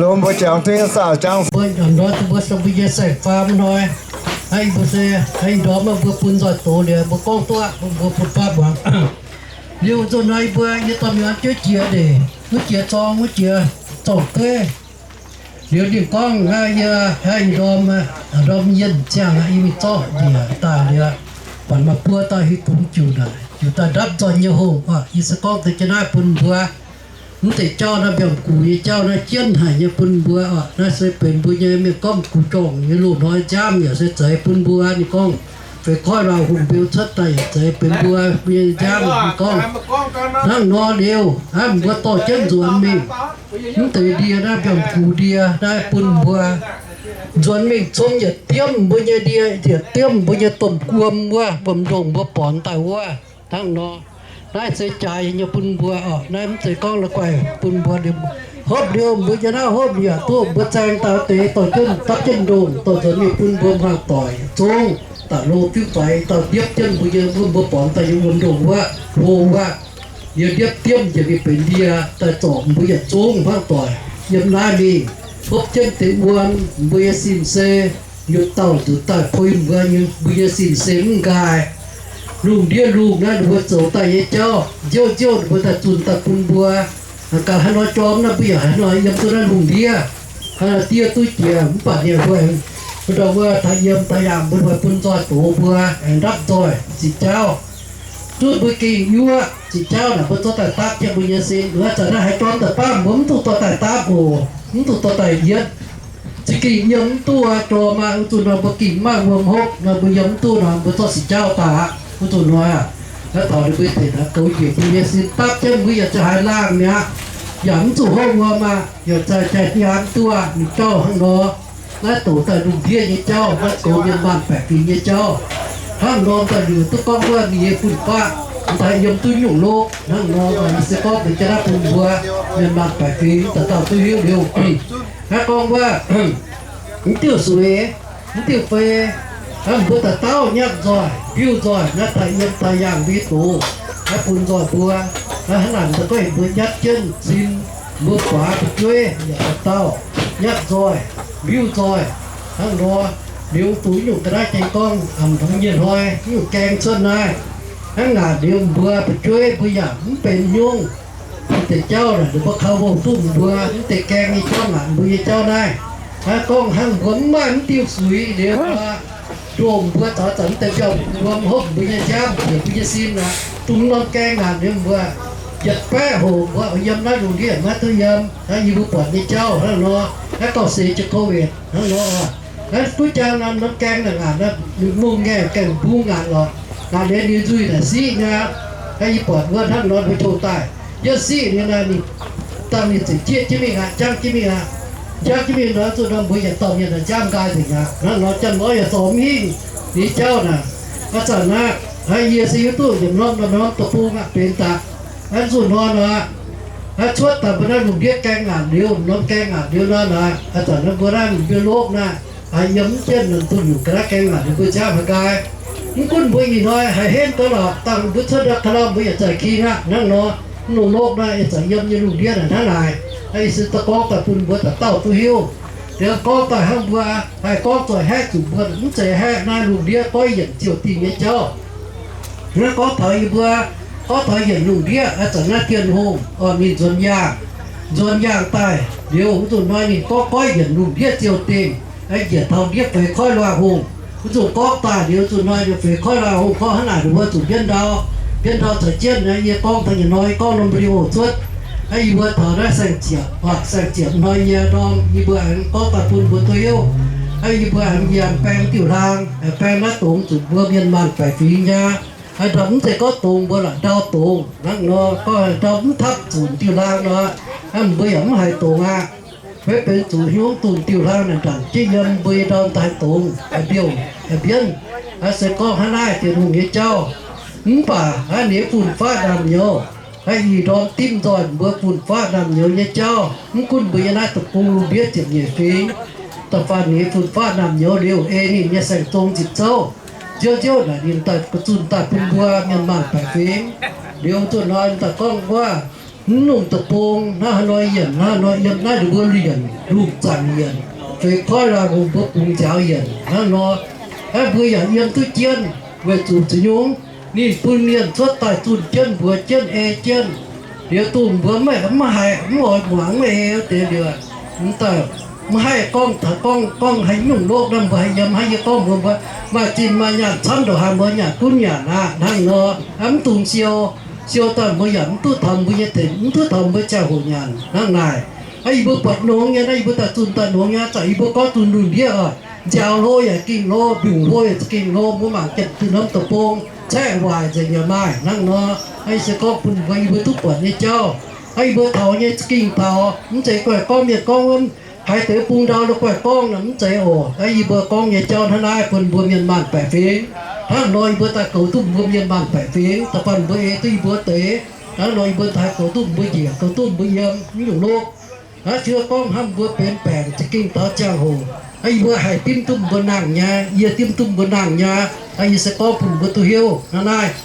Lo mbuo jangx duqv nyei saah, jangx mbuo nyanc ndoih, mbuo se mbuo nyei sai-faam hnoi. Hnangv yie mbuo se, hnangv ih ndorm mbuo bun nzoih doz liuz, mbuo gorngv duqv aqv, mbuo bun baav muangx. Liuz nzunc hnoi yie mbuo, yie dorh mingh an juov jiex ndeic, wuov jiex zorng, wuov jiex zorng-gueiv. Liuz ninh gorngv, Aa, yie, aa, ih ndorm, ndorm yienh ziangh aqv, yie mingh zorqv njiec daaih liuz, buatc maaih buo dauh hiuv duqv juc naaic, juc daaih ndapv nzoih nyei hungh oc. Yie se gorngv deix jienv naaiv bun mbuo. Mv deix jauv naaiv mbiorngz gux nyei jauv naaiv jienv haic nyei bun mbuo oc. Naaiv se benx mbuo nyei mienh gorngv gux jorngc nyei loz-hnoi nziaamv yaac se zeiz bun mbuo. Ninh gorngv feix koiv lauh hungh mbeu cuotv daaih yaac zeiz benx mbuo, mbuo nyei nziaamv. Ninh gorngv hnangv nor liuz, aa, mbuo dorh jienv nzuonx mingh. Mv deix ndie naaiv mbiorngz gux ndie naaiv bun mbuo nzuonx mingh cong yietc diemv mbuo nyei ndie, yietc diemv mbuo nyei domh guom wuov, wuom-ndongh mbuo bornx daaih wuov. Hnangv nor, naaiv se jaaix nyei bun mbuo oc. Naaiv mv zeiz gorngv la'guaih bun mbuo liemh. Hopv liuz mbuo nyei naaiv hopv yaac duqv mbuo zaeng daaih deix dorh jienv dapv jienv ndongh dorh nzuonx mingh bun mbuo hmuangv doic yietc zungv daaih hlo diuv faix daaih ndiepv jienv mbuo nyei, mbuo, mbuo bornx daaih nyei wuom-ndongh wuov, hlo wuov. Yie ndiepv diemv njiec mingh benx ndie daaih zorc mbuo yietc zungv hmuangv doic yiem naaiv mingh. Hopv jienv deix wuom, mbuo nyei sin-sei, nyutc dauh nzuqc daaih puix mbuo nyei, mbuo nyei sin-sei mv nqaai. Lungh ndiev lungh naaiv ninh mbuo zoux daaih nyei jauv, nziouv nziouv ninh mbuo daaih zunh daaih bun mbuo. Gaax haaix nor jorm naaiv mbuo yaac haaix nor yiem duqv naaiv lungh ndiev. Haaix nor diev duqv jiex mv baac ninh mbuo, mbuo ndau wuov taux yiem taux yangh mbuo bun nzoih doz mbuo aengx ndapv nzoih ziqc jauv. Zuqv mbuo gengh yuoqv ziqc jauv naaic mbuo zorqv daaih dapv jienv mbuo nyei sin. Wuov zanc naaiv haaix jorm daaih dapv mbuo mv duqv dorh daaih dapv oc, mv duqv dorh daaih yietv. Za'gengh yiem mv duqv aqv, jorm aqv. Wuov zuqc nor mbuo gengh mv maaih wuom hopv nor, mbuo yiem mv duqv nor, mbuo zorqv sic jauv daaih aqv. Wuov zuqc nor aqv, naaiv taux ninh mbuo deix naaiv goux njiec mbuo nyei sin dapv jienv mbuo yaac za'gengh haiz laangh mi'aqv, yaac mv zuqc hopv wuom aqv, yaac za'gengh jaaix diaa mv duqv aqv. Ninh jauv hnangv nor, naaiv doqc daaih lungh ndiev nyei jauv, naaiv goux mienh maanh baeqc fingx nyei jauv. Hnangv nor daaih liuz duqv gorngv wuov ninh nyei fun-faqv daaih yiem duqv nyungc lov. Hnangv nor, se gorngv deix jaav naaiv bun mbuo mienh maanh baeqc fingx dauh dauh duqv hiuv liuz, naaiv gorngv wuov, mv diuh suix, mv diuh fei, mbuo dauh dauh nyatv nzoih, mbiuh nzoih, naaiv daaih yiem daaih yangh mbuo nyei doz, naaiv bun nzoih mbuo. Naaiv hnangv naaic daaih gorngv mbuo nyatv jienv sin, mbuo buatc fu'jueiv yaac dauh dauh nyatv nzoih, mbiuh nzoih. Hnangv nor, liuz duqv nyungc ga'naaiv jiex gorngv, a'hneiv nyei hnoi nyungc gaeng cuotv naaiv, hnangv naaic liuz mbuo fu'jueiv mbuo yaac mv benx nyungc. Mv deix jauv naaic ninh mbuo kaux mbong duqv mbuo, mv deix gaeng nyei jauv naaic mbuo nyei jauv naaiv. Naaiv gorngv hnangv mbuo mv maaih mv diuh suix liuz, ndomh mbuo caux zanc mv deix mbiauh mbuo mv hopv mbuo nyei nziaamv njiec mbuo nyei sin aqv. Dongh norm gaeng naaic liuz mbuo yietc baeqv hoc mbuo yiem naaiv lungh ndiev maiv duqv yiem. Naaiv yie mbuo buatc nyei jauv hnangv nor, naaiv gauh seix jiex COVID hnangv nor. Naaiv duqv jang norm gaeng naaic ngaanc, mungh ngaengc gaengh mbungv ngaanc lorqc. Ngaanc liuz ninh nzuih naaic siqv nyei. Naaiv yie buatc wuov hnangv nor mbuo heuc daaih, yie siqv liuz naaic ninh dangh ninh ziouc jieqv jienv mingh aqv, jangv jienv mingh aqv. Jangv jienv mingh nor zuqc nor mbuo yietc dauh mienh naaic nziaamv nqaai nzengc aqv. Hnangv nor janx-mor yaac dorh mv hingh ninh jauv naaic. Aav zanc naaic, yie se hiuv duqv yietc norm norm deic-bung aqv benx daaih. Aav zuqc nor nor, aav cuotv daaih mbuo naaiv lungh ndiev gaeng ngaanc liuz, norm gaeng ngaanc liuz nor naaic, aav zanc naaiv mbuo naaiv mbienv lokv naaiv, aav yiem mv jienv nor duqv nyungc ga'naaiv gaeng ngaanc liuz mbuo nziaamv haaix nqaai. Mv gunv mbuo ih hnoi haiz henv gauh lorqc, dangh mbuo cuotv ndau ka'ndau mbuo yaac za'gengh aqv. Hnangv nor, mv longc lokv naaic yaac za'gengh yiem nyei lungh ndiev naaic hnangv naaic. Aa, yie se daaih gorngv daaih bun mbuo dauh dauh duqv hiuv. Liuz gorngv daaih hnangv mbuo haih gorngv zoih haeqv zuqc mbuo mv zeiz haeqv naaiv lungh ndiev goiv yienc ziouc dingh nyei jauv. Hnangv gorngv taux yie mbuo, gorngv taux yienc lungh ndiev, aa, zanc naaiv Tin-Hungh orn ninh nzuonx yaangh, nzuonx yaangh daaih liuz, wuov zuqc hnoi ninh gorngv goiv yienc lungh ndiev ziouc dingh, njiec taux ndiev feix koiv luangh hungh. Wuov zuqc gorngv daaih liuz, zuqc hnoi ndiev feix koiv luangh hungh gorngv hnangv naaic, ninh mbuo zuqc mbienv ndau, mbienv ndau caux jienv naaiv yie gorngv taux yietc hnoi gorngv norm video cuotv. Aa, yie mbuo taux naaiv saeng-ziepc, saeng-ziepc hnoi yie ndorm yie mbuo aengx gorngv daaih bun mbuo duqv hiuv. Aa, yie mbuo aengx yie aengx baeng diuh hlang, baeng naaiv dongz zuqc mbuo mienh maanh baeqc fingx nyei. Aa, ndorm mv zeiz gorngv dongz mbuo la'ndau dongz hnangv nor, gorngv ndorm mv tapv zunc diuh hlang nor, aa, mbuo yaac mv haiz dongz aqv. Maiv benx zuqc hiuv dunh diuh hlang naaic ndanc jienv yiem mbuo nyei ndorm daaih dongz, mbiouh, mbienv. Aa, se gorngv hnangv naaiv Tin-Hungh nyei jauv. Mv baac aa, ninh fun-faqv naamh nyouz, aa, ih ndorm dimv nzoih mbuo fun-faqv naamh nyouz nyei jauv. Mv gunv mbuo yiem naaiv deic-bung lungh ndiev ziepc nyeic fingx, da'faanh ninh fun-faqv naamh nyouz liuz ei ninh nyei saeng-zong nzipc zouv. Nziouv nziouv naaic ninh daaih zunh daaih bun mbuo mienh maanh baeqc fingx. Liuz zunh hnoi daaih gorngv wuov, mv lungh deic-bung hnangv haaix nor yienc, hnangv haaix nor yiem naaiv ninh mbuo lienc lungh zaangc yienc, feix koiv luangh hungh mbuo bungx nziaaux yienc hnangv nor. Aav, mbuo yaac yiem duqv jienv, weic zuqc zuqc nyungc ninh bun mienh cuotv daaih zunh jienv, mbuox jienv, ei jienv. Liuz dongh mbuo maiv, maiv haih, mv oix muangx, maiv ei deix liuz, mv daaih mv haih gorngv, gorngv, gorngv haaix nyungc loqv naaiv, mbuo haih yiem haaix, yie gorngv mbuox mbuo, maaih zinh maaih nyaanh camv ndongc haaix mbuo nyanc gunv nyanc aqv hnangv nor. Aav, mv dungx siou, siou daaih mbuo yaac mv duqv taux mbuo nyei deic, mv duqv taux mbuo ziangh hoc nyanc hnangv naaic. Aav, yie mbuo buatc nongx nyei naaiv, yie mbuo daaih zunh daaih nongx nyei, zanc yie mbuo gorngv zunh lungh ndiev oc, nziaaux hlo yaac gengh hlo, mbiungc hlo yaac za'gengh hlo, mbuo mangc jienv duqv norm deic-bung caeqv waaic nzengc yaac maaih hnangv nor. Aav, yie se gorngv bun mbuo, yie mbuo duqv buatc nyei jauv. Aav, yie mbuo taux nyei za'gengh taux, mv zeiz guaih gorngv mienh gorngv wuov, haaix deix bung ndau lo guaih gorngv nor mv zeiz oc. Aav, yie mbuo gorngv nyei jauv hnangv naaiv bun mbuo mienh maanh baeqc fingx. Hnangv nor yie mbuo daaih goux duqv mbuo mienh maanh baeqc fingx, da'faanh mbuo ei duqv yie mbuo deix. Hnangv nor yie mbuo daaih goux duqv mbuo njiec, goux duqv mbuo yiem, mv nyungc loqv. Aav, cie gorngv hnamv mbuo benx baengc za'gengh taux ziangh hoc, aav, yie mbuo haih dimv duqv mbuo nangh nyei, yie dimv duqv mbuo nangh nyei. Aav, yie se gorngv bun mbuo duqv hiuv hnangv naaiv.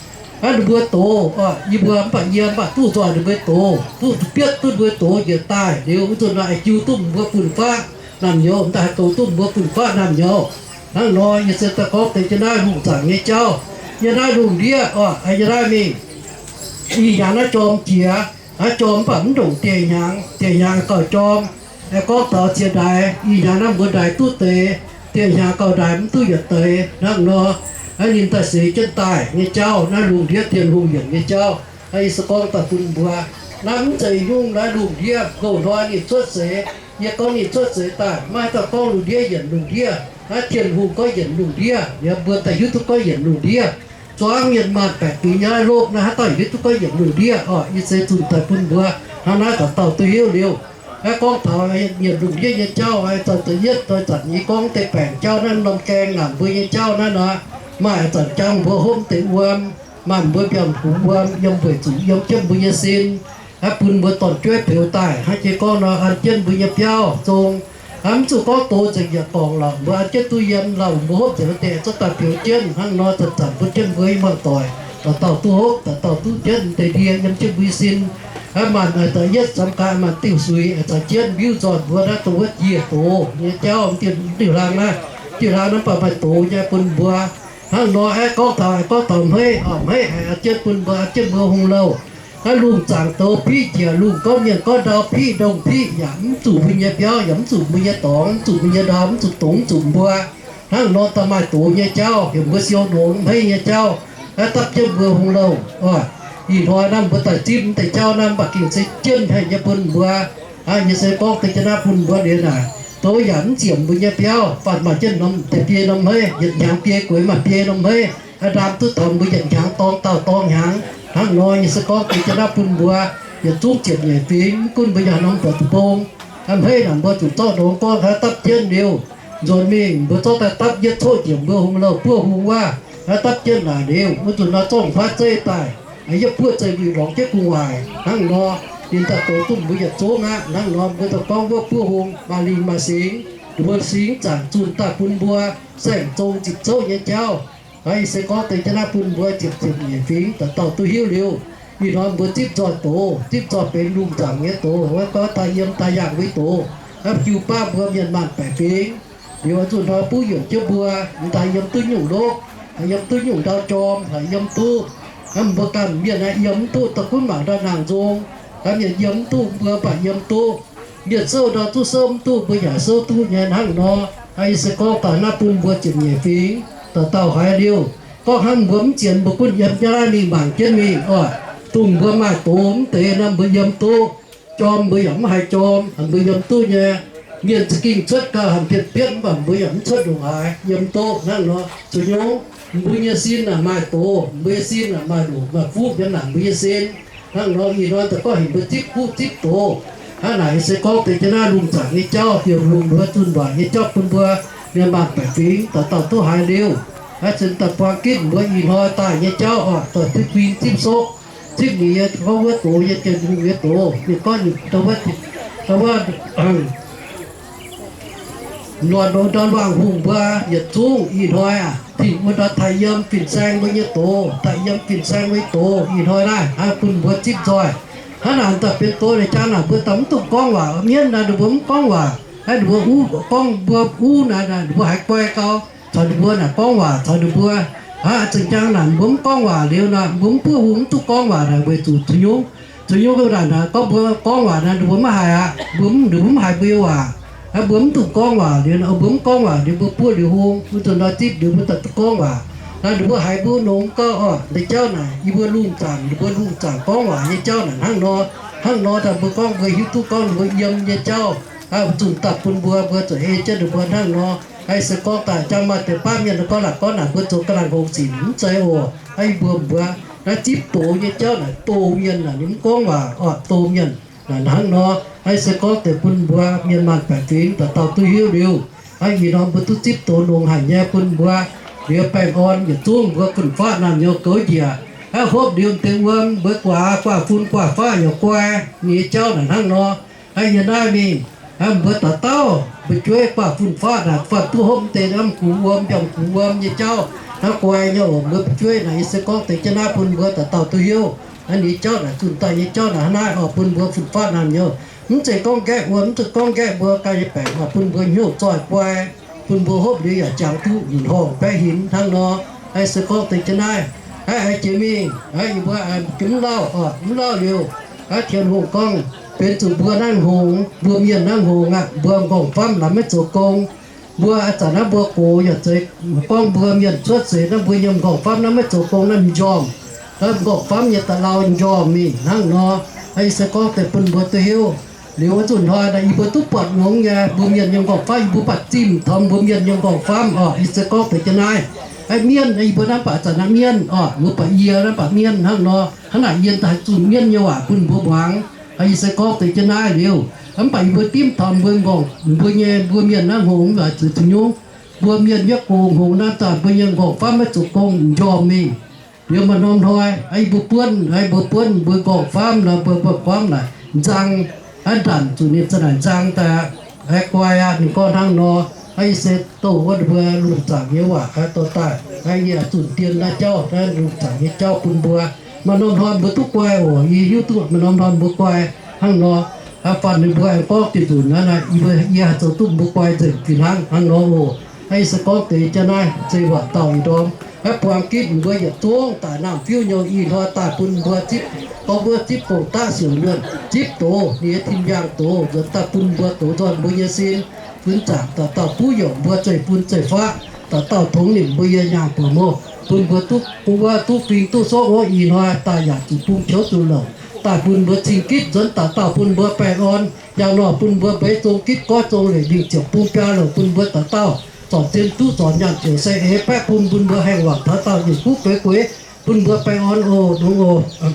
Aav, ninh mbuo doz, yie mbuo mv baac yie mv baac duqv nzoih ninh mbuo doz, duqv bietv duqv ninh mbuo doz njiec daaih liuz, wuov zanc naaic jiu duqv mbuo fun-faqv naamh nyouz, daaih goux duqv mbuo fun-faqv naamh nyouz. Hnangv nor yie se daaih gorngv deix jienv naaiv lungh zaangc nyei jauv. Yiem naaiv lungh ndiev oc, yiem naaiv mingh, ih hnyangx naaiv jorm jiex, naaiv jorm mv baac mv ndongc dieh hnyangx, dieh hnyangx gauh jorm. Aengx gorngv taux ziex ndaix, ih hnyangx naaiv mbuo ndaix duqv deix, dieh hnyangx gauh ndaix mv duqv yietc deix hnangv nor. Aav, ninh daaih seix jienv daaih nyei jauv, naaiv lungh ndiev Tin-Hungh yienc nyei jauv. Aav, yie se gorngv daaih bun mbuo, naaiv mv zeiz nyungc, naaiv lungh ndiev ngouh hnoi ninh cuotv seix. Yie gorngv ninh cuotv seix daaih, maiv dauh gorngv lungh ndiev yienc lungh ndiev. Naaiv Tin-Hungh gorngv yienc lungh ndiev, yie mbuo daaih hiuv duqv gorngv yienc lungh ndiev. Zuangx mienh maanh baeqc fingx nyei lopv naaiv, haaix dauh hiuv duqv gorngv yienc lungh ndiev oc. Yie se zunh daaih bun mbuo hnangv naaiv dauh dauh duqv hiuv liuz. Aav, gorngv taux yienc lungh ndiev nyei jauv, zanc da'yietv, zanc yie gorngv deix baengc jauv naaiv, norm gaeng naanc mbuo nyei jauv naaiv nor, maaih zanc jangv mbuo hopv deix wuom, maaih mbuo mbiaamv-hungx wuom yiem, weic zuqc yiem jienv mbuo nyei sin. Aav, bun mbuo dorn-jueiv peux daaih hnangv jiex gorngv nor, an jienv mbuo nyei biauv zong. Aav, mv zuqc gorngv doz nzengc yietc dorngc lorqc, mbuo an jienv duqv yiem lauh, mbuo hopv nzengc wuov deix cuotv daaih peux jienv hnangv nor, zanc-zanc bun jienv mbuo i muangh doic, dauh dauh duqv hopv, dauh dauh duqv jienv deix ndie yiem jienv mbuo nyei sin. Aav, maanc da'yietv samx gaax maanc diuh suix caux jienv mbiuv nzoih mbuo naaiv dongh wuov njiec doz nyei jauv, diuh hlang naaiv, diuh hlang naaiv baac maaih doz nyei bun mbuo. Hnangv nor aeqv, gorngv taux, gorngv taux hmeiv, hmeiv haiz an jienv bun mbuo, an jienv mbuo hungh louh. Naaiv lungh zaangc doz piqv njiec, lungh gorngv mienh gorngv ndau piqv, ndongh piqv yaac mv zuqc mbuo nyei biauv, yaac mv zuqc mbuo nyei dorngx, mv zuqc mbuo nyei ndau, mv zuqc dongz, mv zuqc mbuo. Hnangv nor daaih maaih doz nyei jauv, heuc mbuo siou longx hmeiv nyei jauv, aav, dapv jienv mbuo hungh louh oc. Ih hnoi naaiv mbuo daaih zipv deix jauv naaiv mv baac gengh se jienv haic nyei bun mbuo. Aav, yie se gorngv deix jienv naaiv bun mbuo liuz naaic, doz yaac mv ziepc mbuo nyei biauv, faanh maaih jienv norm deix biei norm hmeiv, yietc hnyangx biei gueix maaih biei norm hmeiv, aav, ndaam duqv taux mbuo yietc hnyangx dorng dauh dorng hnyangx. Hnangv nor yie se gorngv deix jienv naaiv bun mbuo yietc zungv ziepc nyeic fingx, mv gunv mbuo yaac norm buatc deic-bung, aav, hmeiv naaic mbuo zuqc zorqv ndongx gorngv aav dapv jienv liuz, nzuonx mingh mbuo zorqv daaih dapv yietv coqv njiec mbuo hungh louh buov hung wuov, aav, dapv jienv naaic liuz, wuov nzunc nor zorqv faav zeiv daaih, aav, yietv buov zeiv-luic lorngx jienv gu'nguaaic. Hnangv nor ninh daaih doz duqv mbuo yietc zungv aqv. Hnangv nor mbuo daaih gorngv wuov buov hung maaih lingh maaih singx, mbuo singx zaangc zunh daaih bun mbuo saeng-zong zipc coqv nyei jauv. Aav, yie se gorngv deix jienv naaiv bun mbuo ziepc ziepc nyeic fingx dauh dauh duqv hiuv liuz, ih hnoi mbuo zipv nzoih doz, zipv nzoih benx lungh zaangc nyei doz, wuov gorngv daaih yiem daaih yangh mbuo nyei doz, aav, jiu baav mbuo mienh maanh baeqc fingx. Liuz zuqc hnoi buv yuoqc jienv mbuo, m'daaih yiem duqv nyungc lov, yiem duqv nyungc ndau jorm, yiem duqv, mbuo ganh mienh aeqv, yiem mv duqv, da'gunv mangc ndau nangc nzung, mienh yiem mv duqv, mbuo mv baac yiem duqv. Mienh souv ndau duqv souv mv duqv, mbuo yaac souv duqv nyei. Hnangv nor, yie se gorngv daaih naaiv bun mbuo ziepc nyeic fingx dauh dauh haiz liuz, gorngv hnangv mbuo mv zienx mbuo gunv yiem jienv naaiv mingh mangc jienv mingh oc. Dongh mbuo maaih doz mv deix nor mbuo yiem duqv, jorm mbuo yaac mv haiz jorm, mbuo yiem duqv nyei. Mienh za'gengh cuotv gauh hanc bietv bietv mv baac mbuo yaac mv cuotv ndongc haaix, yiem duqv. Hnangv nor, zuqc nyungc mbuo nyei sin naaic maaih doz, mbuo nyei sin naaic maaih longc maaih fuqv yiem naaic mbuo nyei sin. Hnangv nor ih hnoi daaih gorngv heuc mbuo zipv fuqv zipv doz. Hnangv naaic se gorngv deix jienv naaiv lungh zaangc nyei jauv, heuc lungh mbuo zunh waaic nyei jauv bun mbuo mienh maanh baeqc fingx dauh dauh duqv haiz liuz, aav, cingx daaih buang ginv mbuo ih hnoi daaih nyei jauv oc, daaih zipv fing zipv sokv, zipv ninh nyei gorngv wuov doz nyei, Tin-Hungh nyei doz. Ninh gorngv wuov, norm ndorn wangh hungh mbuo yietc zungv ih hnoi aac, dingc wuov ndau taaih yiem fin-saeng mbuo nyei doz, taaih yiem fin-saeng mbuo nyei doz. Ih hnoi naaiv hnangv bun mbuo zipv nzoih. Hnangv naaic daaih benx doz leiz jaa naaic mbuo daaih mv dungx gorngv waac. Mienv naaic ninh mbuo mv gorngv waac, hnangv ninh mbuo gorngv mbuo uv naaic, ninh mbuo haiz guai gau. caux ninh mbuo naaic gorngv waac caux ninh mbuo. Aa, zinh ndaangc naaic mbuo mv gorngv waac liuz naaic, mbuo mv buov hung mv duqv gorngv waac naaic weic zuqc caux nyungc, caux nyungc wuov naaic, gorngv mbuo gorngv waac naaic ninh mbuo maiv haiz aqv. Mbuo mv, ninh mbuo mv haiz mbuo nyei waac. Aa, mbuo mv duqv gorngv waac liuz, mbuo mv gorngv waac liuz mbuo buov liuz hung, wuov zanc nor zipv liuz mbuo daaih duqv gorngv waac. Naaiv ninh mbuo haiz mbuo longx gau orqc, deix jauv naaic yie mbuo lungh zaangc, ninh mbuo lungh zaangc gorngv waac nyei jauv naaic hnangv nor. Hnangv nor daaih mbuo gorngv mbuo hiuv duqv gorngv ninh mbuo yiem nyei jauv, zunh daaih bun mbuo, mbuo zuqc ei jienv ninh mbuo hnangv nor. Aa, se gorngv daaih jangx maaih deix baav mienh gorngv naaic, gorngv naaic mbuo zoux ga'naaiv hngongx sic mv zeiz oc. Aa, yie mbuo mbuox naaiv zipv doz nyei jauv naaic, doz mienh naaic ninh mv gorngv waac orqc, doz mienh naaic hnangv nor. Aa, se gorngv deix bun mbuo mienh maanh baeqc fingx dauh dauh duqv hiuv liuz, aa, ih hnoi mbuo duqv zipv doz longx haic nyei bun mbuo. Liuz baengh orn yietc zungv mbuo fun-faqv naamh nyouz goux njiec, aa, hopv liuz deix wuom mbuo guaax, guaax fun guaax faqv yaac guai, nyei jauv naaic hnangv nor. Aa, yie naaiv mingh, aa, mbuo dauh dauh mbuo jueiv guaax fun-faqv naaic, faanh duqv hopv deix mv gux wuom, mbiaamv gux wuom nyei jauv, aa, guai nyei oc. Mbuo mbuo jueiv naaic yie se gorngv deix jienv naaiv bun mbuo dauh dauh duqv hiuv. Aa, nyei jauv naaic zunh daaih nyei jauv naaic hnangv naaiv oc, bun mbuo fun-faqv naamh nyouz. Mv zeiz gorngv nqaeqv wuom, mv zeiz gorngv nqaeqv mbuo ganh nyei baengc oc, bun mbuo hnyouv zoih guai, bun mbuo hopv liuz yaac jangx duqv nyunc horngh baeqv hinc hnangv nor. Aa, se gorngv deix jienv naaiv, aa, jiex mingh, aa, yie mbuo, aa, mv lauh oc, mv lauh liuz, aa, Tin-Hungh gorngv, benx zuqc mbuo naaiv hngongx, mbuo mienh naaiv hngongx aqv, mbuo m'nqorngv famv naaic maiv zoux gong. Mbuo aa zanc naaiv mbuo gox yaac zeiz gorngv mbuo mienh cuotv seix naaiv mbuo nyei m'nqorngv famv naaiv maiv zoux gong naaiv m'njormh. M'nqorngv famv nyei da'lau m'njormh mingh hnangv nor. Aa, yie se gorngv deix bun mbuo duqv hiuv. Liuz wuov nzunc hnoi naaic yie mbuo duqv buatc longx nyei mbuo mienh nyei m'nqorngv famv, yie mbuo baac zimh taux mbuo mienh nyei m'nqorngv famv oc. Yie se gorngv deix jienv naaiv, aa, mienv, yie mbuo naaiv baac zanc naaiv mienv oc, mbuo baac yie naaiv baac mienv hnangv nor. Hnangv naaic yie daaih zunh mienv nyei waac bun mbuo muangx. Aa, yie se gorngv deix jienv naaiv liuz, mv baac yie mbuo dimv taux mbuo m'nqorngv, mbuo nyei, mbuo mienh naaiv hngongx mv baac zuqc cin-nyungc, mbuo mienh nyei gox hngongx naaiv zanc mbuo nyei m'nqorngv famv maiv zoux gong m'njormh mingh. Liuz maaih norm hnoi, aa, yie mbuo buonv, aa, mbuo buonv mbuo m'nqorngv famv nor, mbuo m'nqorngv famv naaic nzang, aa, ndanc zuqc ninh za'naaic nzang daaih, aa, guai aqv. Ninh gorngv hnangv nor. Aa, yie se dongh wuov mbuo lungh zaangc nyei waac, aa, dorh daaih, aa, yie zunh dien naaiv jauv, aa, lungh zaangc nyei jauv bun mbuo. Maaih norm hnoi mbuo duqv guai oc. Yie hiuv duqv maaih norm hnoi mbuo guai hnangv nor. Aa, faanh ninh mbuo aengx gorngv diuc nzunc naaiv, yie haih zoux duqv mbuo guai nzengc fih hnangv hnangv nor oc. Aa, yie se gorngv deix jienv naaiv zei waac dauh ih ndorm. Aa, buang gitv mbuo yietc zungv daaih naamh fiuv nyei ih hnoi daaih bun mbuo zipv, gorngv mbuo zipv bouh daqv siouc luonh, zipv doz, ninh nyei tim mbiaangx doz nzuonx daaih bun mbuo doz nzoih mbuo nyei sin. Fun zaangc dauh dauh buv youc mbuo zeiv-fun zeiv-faqv, dauh dauh tongx nimc mbuo yie nyaangh buoz moh, bun mbuo duqv guv wuov, duqv fing duqv soqv wuov ih hnoi daaih yaac zuqc bung qouv zuqc louc daaih bun mbuo cing gitv nzuonx, dauh dauh bun mbuo baengh orn, yangh nor bun mbuo mbeix zong gitv goiv zong leic mingh ziepc bung biaa louc, bun mbuo dauh dauh zornc zien duqv zornc nyaanh ziouc se eix baeqv bun, bun mbuo haengh wangc taux dauh yietc kuv gueix gueix, bun mbuo baengh orn oc, longx oc.